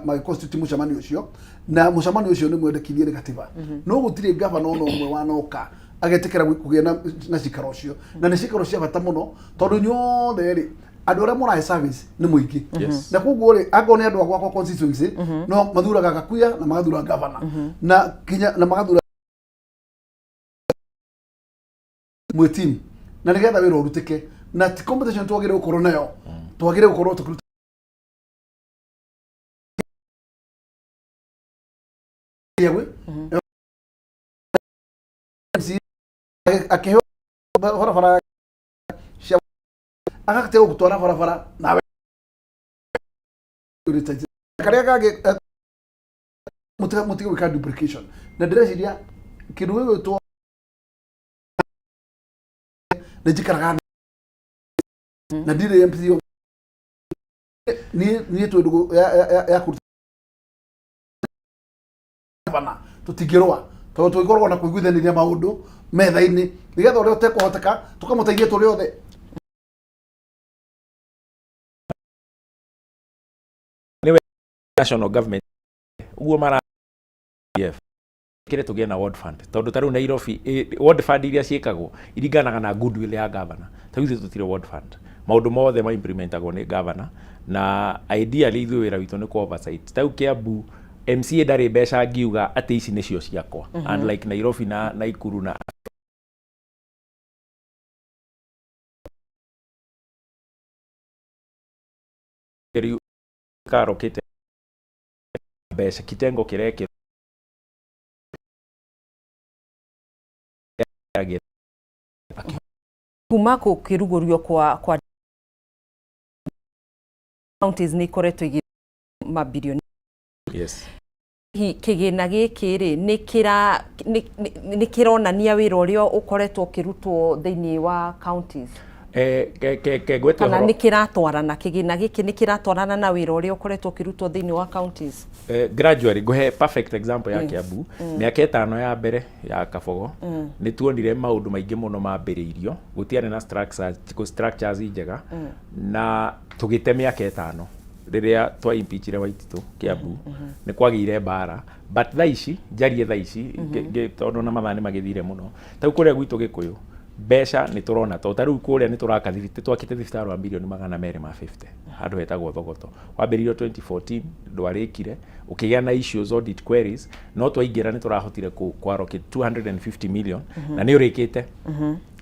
magĩ constitute mũcemanio ũcio, na mũcemanio ũcio nĩ mwendekithie nĩ gatiba. No gũtirĩ gavana ona ũmwe wanoka agetĩkĩra kũgĩa na cikaro ũcio, na nĩ cikaro cia bata mũno, tondũ inyuothe rĩ, andũ arĩa mũrahe service nĩ mũingĩ. Na koguo rĩ, angorwo nĩ andũ a gwakwa constituency, no mathuraga Gakuya na magathura gavana na kinya na magathura mwĩ team, na nĩgetha wĩra ũrutĩke. Na ti competition twagĩrĩire gũkorwo nayo, twagĩrĩire gũkorwo tũkĩruta gwĩ MC akĩheo barabara cia agate gũtwara barabara nawe karĩa kangĩ, mũtige gwĩka duplication. Na ndĩreciria kĩndũ gĩgwĩtwo nĩ njikaraga na ndirĩ MPC, niĩ twĩ ndũgũ ya kũruta bana, tũtingĩrũa tondũ tũgĩkoragwo na kũiguithanĩria maũndũ metha-inĩ, nĩgetha ũrĩa ũtekũhoteka tũkamũteithia tũrĩ othe. National government ũguo mara kire tũgĩe na ward fund, tondũ ta rĩu Nairobi, ward fund iria ciĩkagwo iringanaga na goodwill ya governor. Ta rĩu ithuĩ tũtirĩ ward fund, maũndũ mothe ma implementagwo nĩ governor, na ideally ithuĩ wĩra witũ nĩ kũ oversight. Ta rĩu Kiambu MCA ndarĩ mbeca angiuga atĩ ici nĩcio ciakwa, unlike Nairobi na Naikuru na rĩu karokĩte mbeca kitengo kĩrekĩrwo. Kuma kũkĩrugũrio kwa counties nĩ ikoretwo igĩ mabilioni. Hihi kĩgĩna gĩkĩ rĩ, nĩ kĩronania wĩra ũrĩa ũkoretwo ũkĩrutwo thĩinĩ wa counties? Ke ngwete Kana ũhoro nĩ kĩratwarana, kĩgĩna gĩkĩ nĩ kĩratwarana na wĩra ũrĩa ũkoretwo ũkĩrutwo thĩinĩ wa counties? Gradually, ngũhe perfect example ya Kiambu. Mĩaka 5 ya mbere ya Kabogo, nĩ tuonire maũndũ maingĩ mũno mambĩrĩirio, gũtiarĩ na structures njega, na tũgĩte mĩaka 5 rĩrĩa twa impeachire Waititũ Kiambu nĩ kwagĩire mbara. But thaa ici njarie, thaa ici tondũ na mathaa nĩ magĩthire mũno, ta rĩu kũrĩa gwitũ Gĩkũyũ mbeca nĩ tũrona, tondũ ta rĩu kũrĩa nĩ tũraka twakĩte thibitarĩ wa mirioni 250 handũ hetagwo Thogoto. Wambĩrĩirio 2014, ndwarĩkire, ũkĩgĩa na issues, audit queries, no twaingĩra nĩ tũrahotire kũ allocate 250 million na nĩ ũrĩkĩte.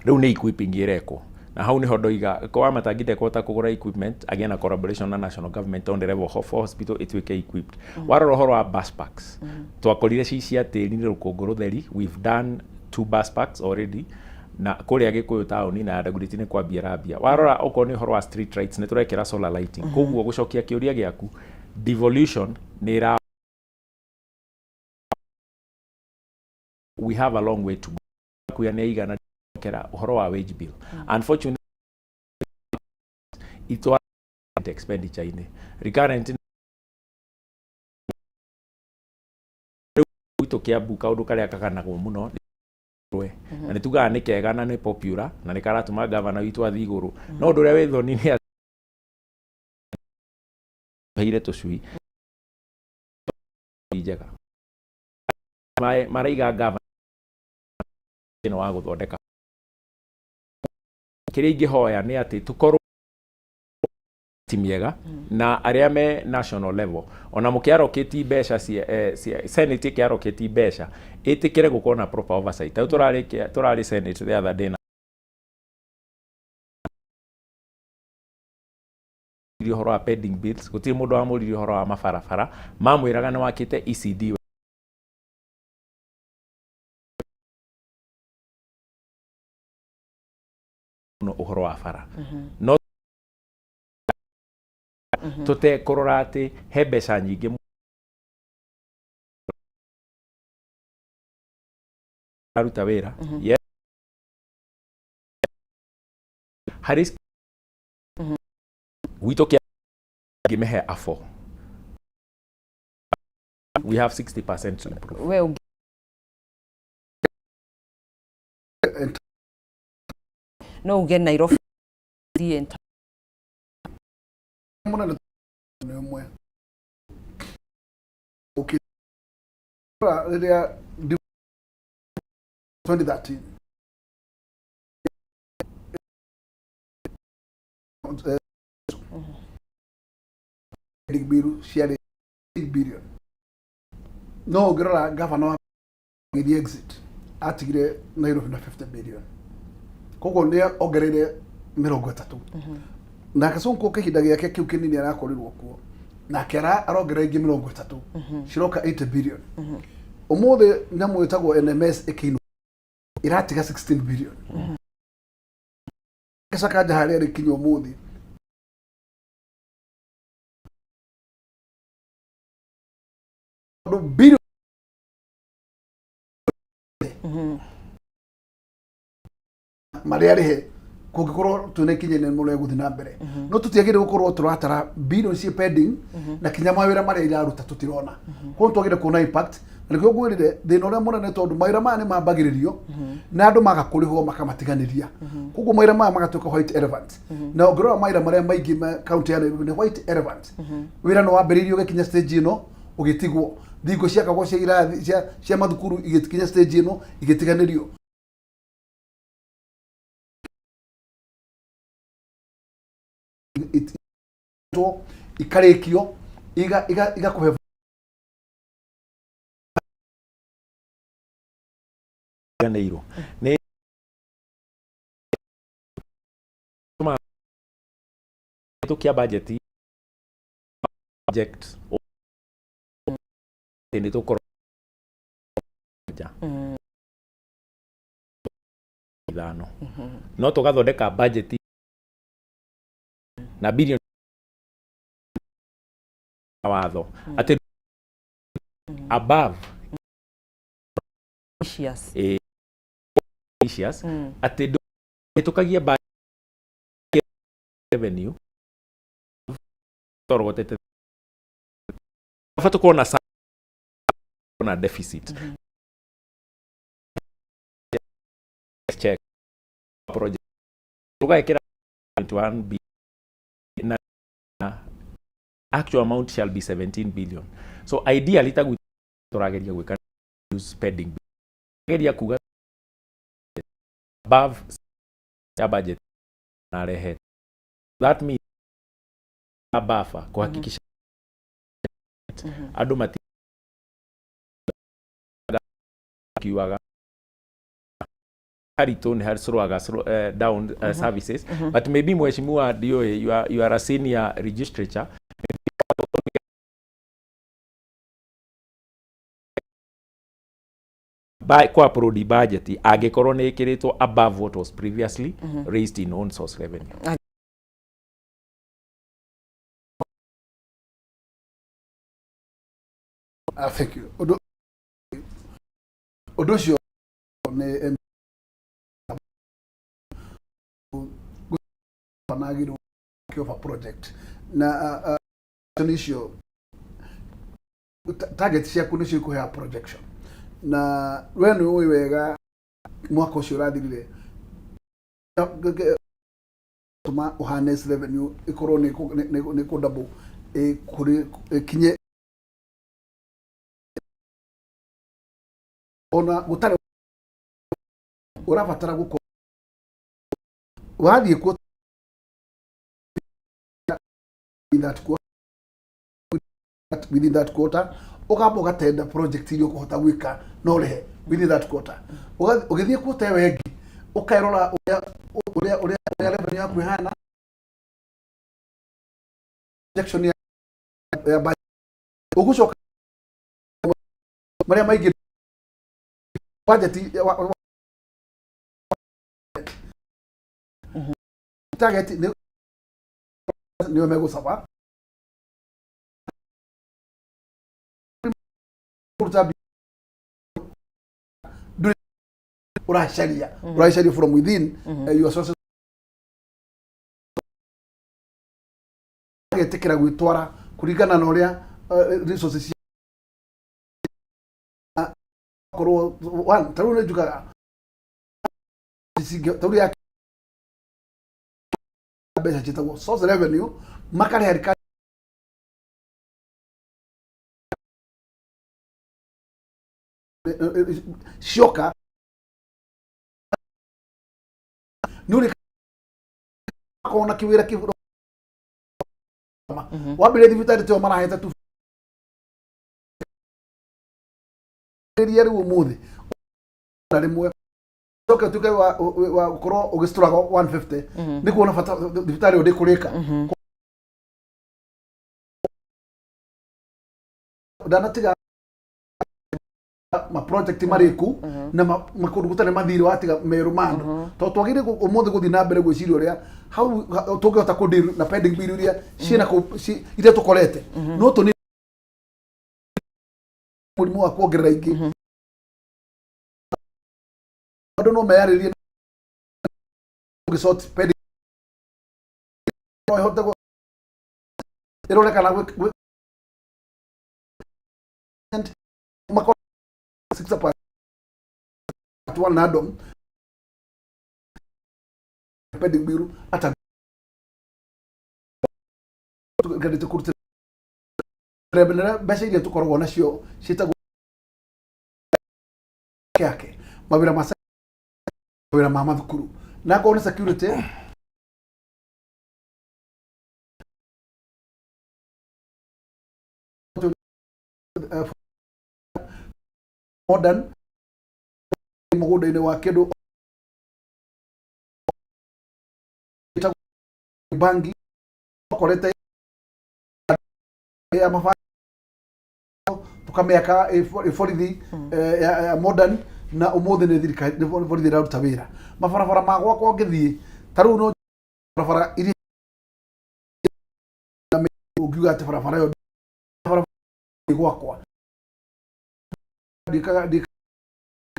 Rĩu nĩ equipping ĩrekwo, na hau niho ndoiga ko Wamatangi ndekũhota kũgũra equipment, agĩe na collaboration na national government on the level of hospital ĩtuĩke equipped. Warora ũhoro wa bus parks, twakorire ci cia tĩri nĩ rũkũngũ rũtheri. We've done two bus parks already, na kũrĩa Gĩkũyũ taũni na Dagoretti nĩ kwambia rambia. Warora okorwo nĩ ũhoro wa street lights, nĩ tũrekĩra solar lighting. Koguo gũcokia kĩũria gĩaku, devolution nĩ ĩra we have a long way to go. Kuya nĩ aigana kera ũhoro wa wage bill, unfortunately itwa expenditure inĩ recurrent gwitũ Kiambu, kaũndũ karĩa kaganagwo mũno nĩ na nĩ tugaga nĩ kega na nĩ popular na nĩ karatũma gavana witũ athiĩ igũrũ, no ũndũ ũrĩa wĩ thoni nĩ heire tũcui njega maraiga gavana ĩno wa gũthondeka. Kĩrĩa ingĩhoya nĩ atĩ tũkorwo ti mĩega na arĩa me national level, ona mũkĩarokĩti mbeca cia senate, ĩkĩarokĩti mbeca, ĩtĩkĩre gũkorwo na proper oversight. Ta rĩu tũrarĩ senate the other day na ũhoro wa pending bills, gũtirĩ mũndũ wamũririe ũhoro wa mabarabara, mamwĩraga nĩ wakĩte ECD mũno ũhoro wa bara, no tũtekũrora atĩ he mbeca nyingĩ aruta wĩra. Yes. Harĩ gwitũ kĩa ngĩmĩhe afo. We have 60% to improve. We ũngĩ no uge Nairobi thiĩ Mũnene nĩ ũmwe ũkĩrora rĩrĩa 2013 bill ciarĩ billion, no ũngĩrora gavana wa gĩthiĩ exit atigire Nairobi na 50 billion, koguo nĩ ongereire 30. Nake Sonko kĩhinda gĩake kĩu kĩnini arakorirwo kuo nake arongerera ingĩ 30, ciroka 80 billion. Ũmũthĩ nyamũ ĩtagwo NMS ĩkĩinũka ĩratiga 16 billion. Sakaja harĩa rĩkinya ũmũthĩ tondũ billion marĩa arĩhe kũngĩkorwo twĩna ikinya inene mũno rĩa gũthiĩ na mbere, no tũtiagĩrĩire gũkorwo tũratara billion ciĩ pending na kinya mawĩra marĩa iraruta tũtirona. Koguo twagĩrĩire kuona impact, na nĩkĩo ngwĩrire thĩna ũrĩa mũnene, tondũ mawĩra maya nĩ mambagĩrĩrio na andũ maga kũrĩhwo makamatiganĩria, koguo mawĩra maya magatuĩka white elephant. Na ũngĩrora mawĩra marĩa maingĩ ma kaunti ya Nairobi nĩ white elephant. Wĩra nĩ wambĩrĩirio ũgĩkinya stage ĩno ũgĩtigwo, thingo ciakagwo cia irathi cia mathukuru igĩkinya stage ĩno igĩtiganĩrio. Ikarĩkio igakũhe Ganĩirwo nĩ tũkia budget project nĩ tũkorwo nja ithano, no tũgathondeka budget na billion watho atĩ above Ambitious. Ambitious atĩ ndũhĩtũkagia budget revenue torogotete bata tũkorwo na na deficit check project tũgekĩra 21 billion na actual amount shall be 17 billion. So ideally tagu tũrageria gwĩka spending, geria kuga above ya budget na rehe, that means buffer kuhakikisha andũ mati kiugaga haritũ nĩ harĩ slowaga slow, down services. But maybe mheshimiwa ndiũĩ, you are a senior legislature. Kwa upload budget angĩkorwo nĩ ĩkĩrĩtwo above what was previously raised in own source revenue. Ah, thank you. Ũndũ ũcio nĩ banagirwo of a project na icio target ciaku nĩcio ikũheaga projection, na we nĩ ũĩ wega mwaka ũcio ũrathirire tũma ũharness revenue ĩkorwo nĩ kũ double kũrĩ ĩkinye ona gũtarĩ ũrabatara gũkorwo wathiĩ kuo that quarter, within that quarter ũkamba ũgatenda project iria ũkũhota gwĩka na ũrĩhe within that quarter. Ũgĩthiĩ quarter ĩyo ĩngĩ ũkerora ũrĩa revenue yaku ĩhana, projection ya budget ũgũcoka marĩa maingĩ budget target nĩo megũcaba kũruta ndũrĩ ũracaria from within your sources getĩkĩra gwĩtwara kũringana na ũrĩa resources. Korwo one ta rĩu nĩ njugaga ta rĩu ya mbeca ciĩtagwo source revenue makarĩha thirikari. Cioka nĩ ũrĩ korwo na kĩwĩra kĩ wambĩrĩria thibitarĩ tĩo marahete tu rĩu ũmũthĩ na rĩmwe coke ũtuĩke wa gũkorwo ũgĩcitũraga 150 nĩ kuona bata thibitarĩ ĩyo ndĩkũrĩka. Ndanatiga ma project marĩku na makũndũ gũtarĩ mathirĩ watiga merũ ma andũ, tondũ twagĩrĩire ũmũthĩ gũthiĩ na mbere gwĩciria ũrĩa hau tũngĩhota kũ deal na pending bill iria ciĩna kũu iria tũkorete no tũni mũrimũ wa kuongerera ingĩ. Andũ no meyarĩrie ũgĩsort pending no ĩhote ĩrore kana makorwo 6.1 na andũ pending bill ata tũgeretie kũrutĩra mbeca iria tũkoragwo nacio ciĩtagwo yake mawĩra ma mawĩra ma mathukuru na akorwo nĩ security. Modern mũgũnda-inĩ wa kĩndũ ĩtagwo bangi okorete ya mabango tukamĩaka ĩ borithi ya modern na ũmũthĩ nĩ thirikari nĩ borithi ĩraruta wĩra. Mabarabara ma gwakwa ũngĩthiĩ ta rĩu no barabara iria ũngiuga atĩ barabara ĩyo barabara ĩ gwakwa ndiĩkaga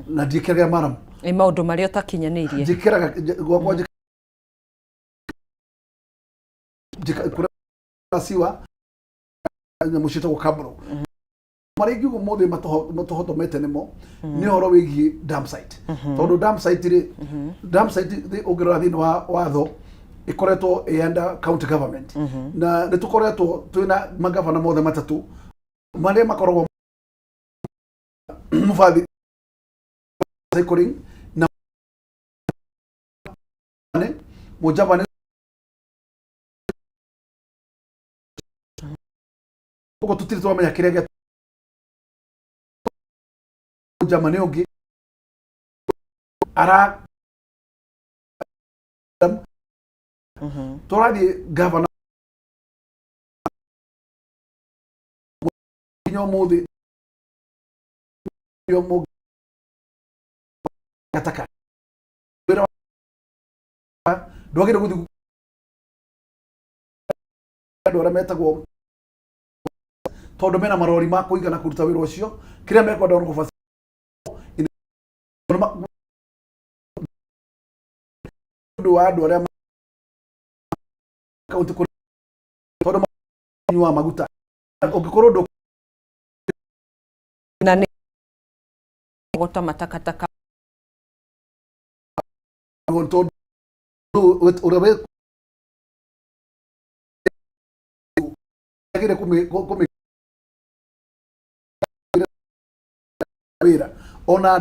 na ndiĩkĩraga maramu. Nĩ maũndũ marĩa ũtakinyanĩirie. Njĩkĩraga gwakwa kũrĩa siwa nyamũ ciĩtagwo kabro marĩa ingiuga ũmũthĩ matũhotomete nĩmo nĩ ũhoro wĩgiĩ dam site, tondũ dam site rĩ, dam site ũngĩrora thĩinĩ wa watho ĩkoretwo ĩ under county government na nĩ tũkoretwo twĩna magavana mothe matatũ marĩa makoragwo mũbathi cycling na mũjavani ũguo tũtirĩ twamenya kĩrĩa gĩa Germany ũngĩ ara tũrathiĩ gavana nginya ũmũthĩ ũmũthĩ gataka wĩra ndwagĩrĩire gũthiĩ andũ arĩa metagwo tondũ mena marori ma kũigana kũruta wĩra ũcio. Kĩrĩa mekwenda no kũba ũndũ wa andũ arĩa kaunti tondũ manyuaga maguta ũngĩkorwo ndũ na nĩ gota matakataka. Tondũ ũrĩa wĩ agĩrĩire kũmĩ wĩra ona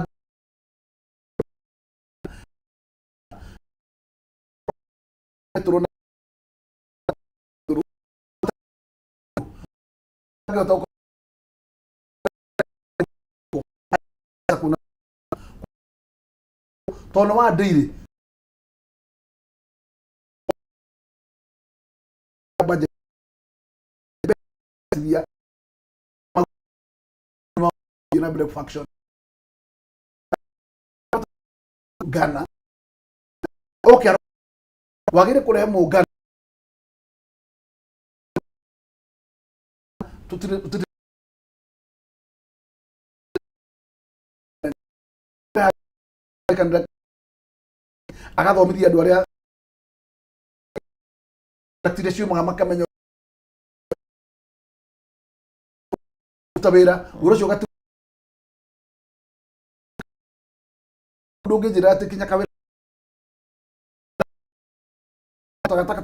tũrona angĩhota gũkorwo tondũ nĩ wa ndĩirĩ budget ya na mbere function Ghana okay wagĩrĩire kũrehe mũngano tũtirĩ tũtirĩ kanitha agathomithia andũ arĩa iria ciumaga makamenya kũruta wĩra wĩra ũcio ũgatu. Ndũngĩnjĩra atĩ kinya kawĩra takataka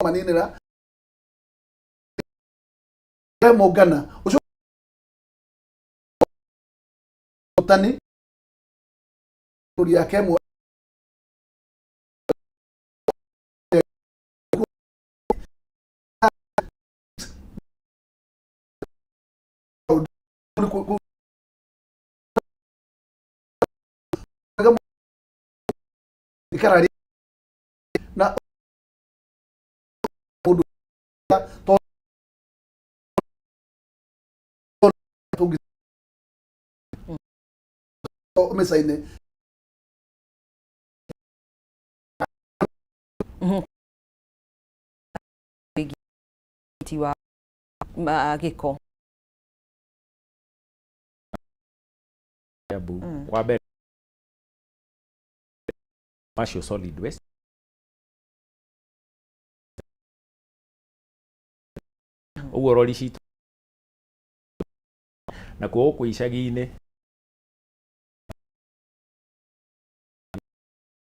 maninĩra mongana ũcio tani yake ĩmwe. Ikara na mũndũ mĩca-inĩ. Wa gĩko. Kiambu wa mbere macio solid waste ũguo rori citũ nakuo gũkũ icagi-inĩ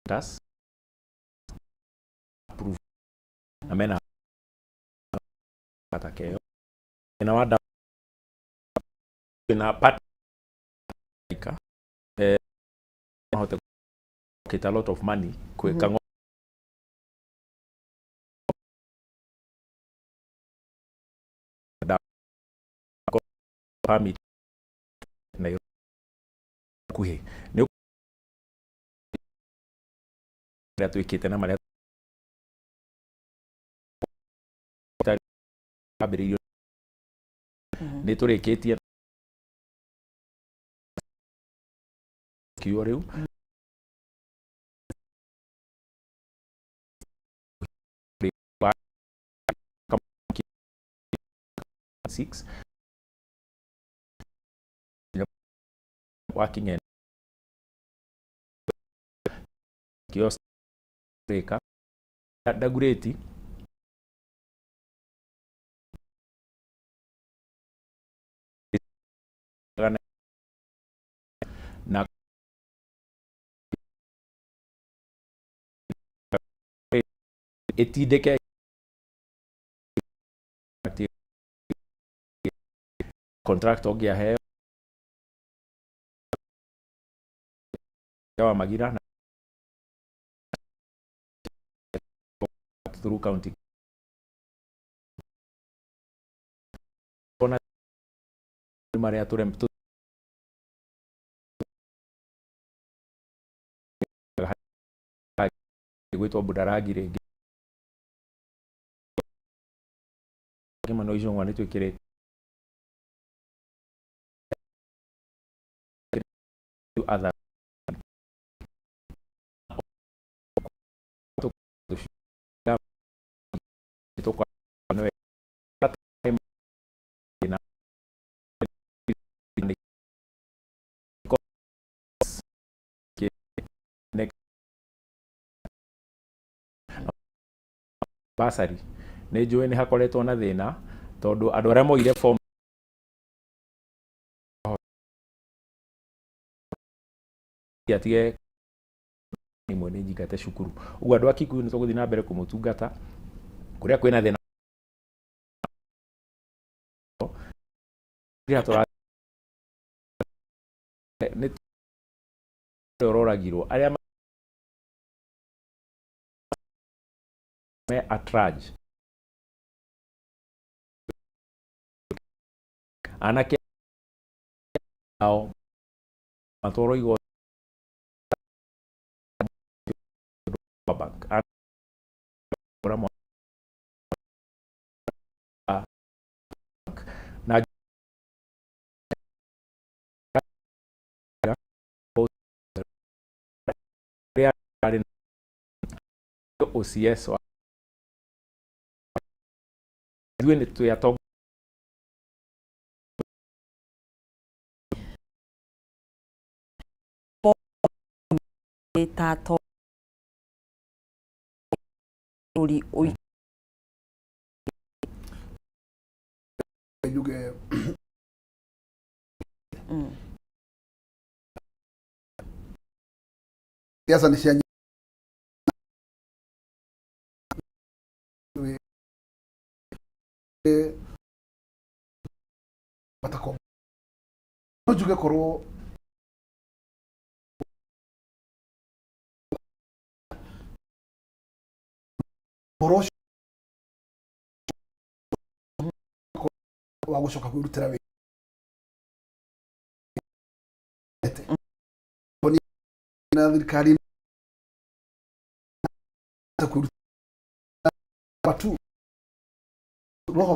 tas approve na mena takeo thĩna wa ndawa na part mahote get a lot of money kwĩka permit na kuhĩ nĩ marĩa twĩkĩte na marĩa ambĩrĩirio nĩ tũrĩkĩtie kiugo rĩu six working and kiosk rĩka Dagoretti na ĩtindĩke contract ũngĩaheo wa Magira na through county ona marĩa tũrem gwĩtwo Budarangi rĩngĩ Kimani Ichung'wa nĩ twĩkĩrĩte other basari nĩ njũĩ nĩ hakoretwo na thĩna tondũ andũ arĩa moire form atige imwe nĩ njingate cukuru ũguo andũ a Kikuyu nĩ tũgũthiĩ na mbere kũmũtungata kũrĩa kwĩna thĩna nĩ ũroragirwo arĩa me at large anake ao matwarwo igoti bank na OCS wa ithuĩ nĩ twĩ atongoria ta bũrũri. Njuge Siasa nĩ cia matako no njuge korwo ũhoro ũcio wa gũcoka kwĩrutĩra wĩra na thirikari kwĩruta tu roho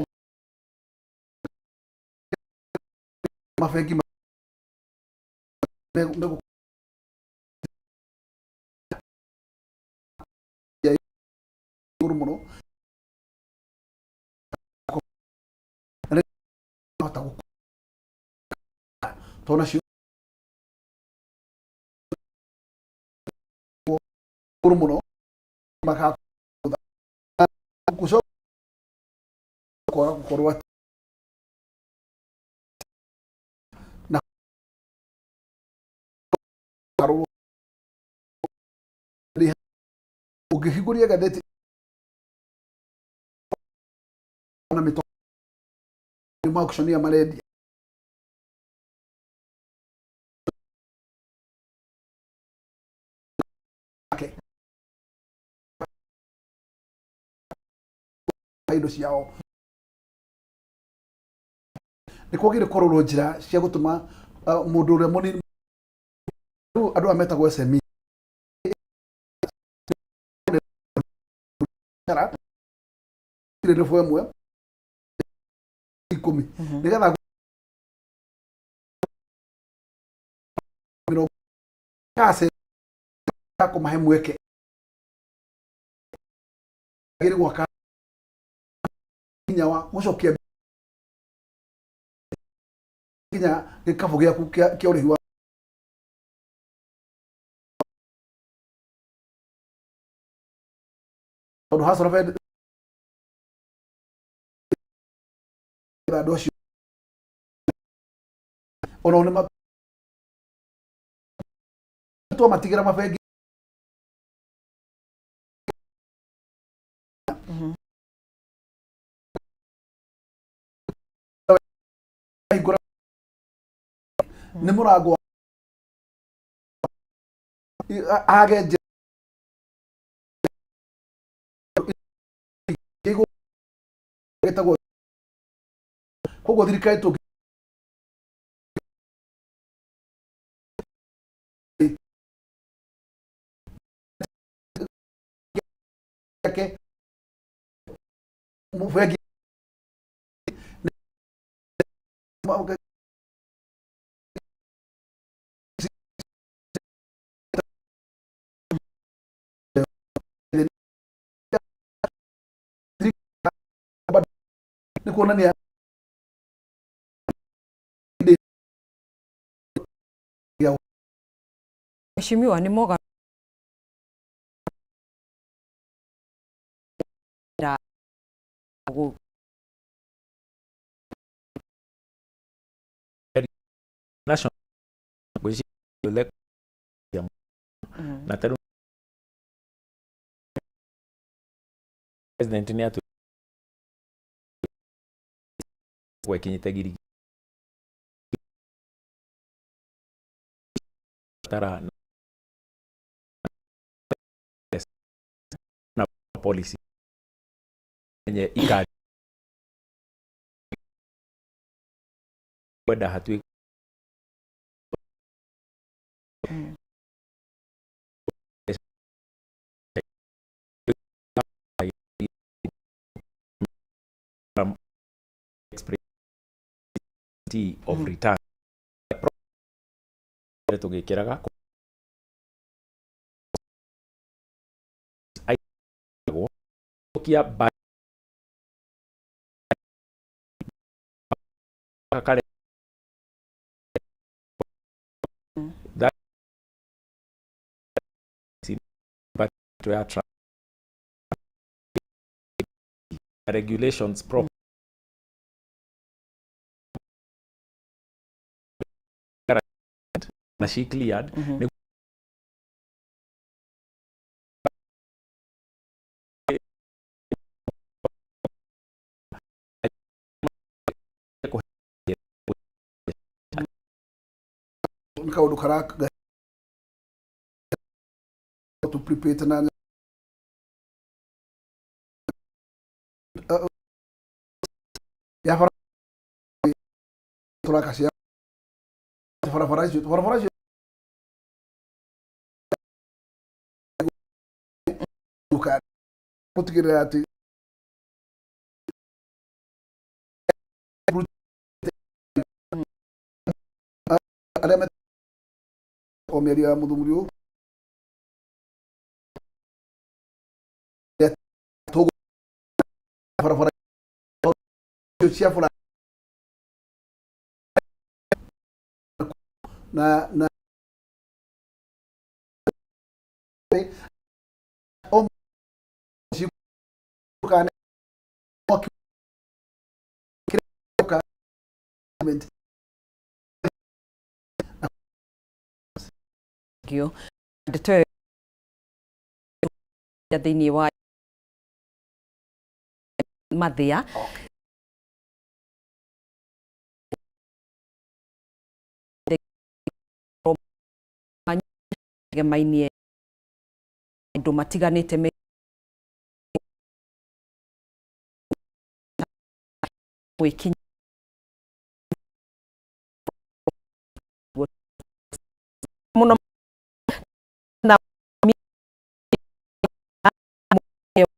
mabengi igũrũ mũno hota tondũ nacio igũrũ mũno gũcoka kwaga gũkorwo atĩ na ũngĩhingũria ngathĩti na mĩto nĩ auction ya marendia indo ciao nĩ kwagĩrĩire kũrorwo njĩra cia gũtũma mũndũ ũrĩa mũnini rĩu andũ aya metagwo SME rĩbu ĩmwe 10 nĩgetha mĩrongo kase kũmahe mweke agĩrĩ gwaka hinya wa gũcokia nginya gĩkabũ gĩaku kĩa ũrĩhi wa tondũ Hustler Fund andũ acio onao nĩ twamatigĩra mabengi. Hingũra nĩ mũrango age njĩra gĩtagwo koguo thirikari tũngĩ yake bengi. Nĩ kuonania Mheshimiwa nĩ moga national ngwĩciria na tarĩu president nĩ atu gwekinyĩte ngiri tara na policy enye ikari kwenda hatuĩ. Of return tũgĩkĩraga kia kare that but ya regulations proper na she cleared. Kaũndũ kara tũ prepare na ya bara tũraka cia barabara icio, barabara icio gũtigĩrĩra atĩ arĩa me o mĩario ya mũthuri ũyũ barabara cia bara na o Thank ndeto ĩyo thĩinĩ wa mathĩa. Gemainie andũ matiganĩte me gwĩkinya.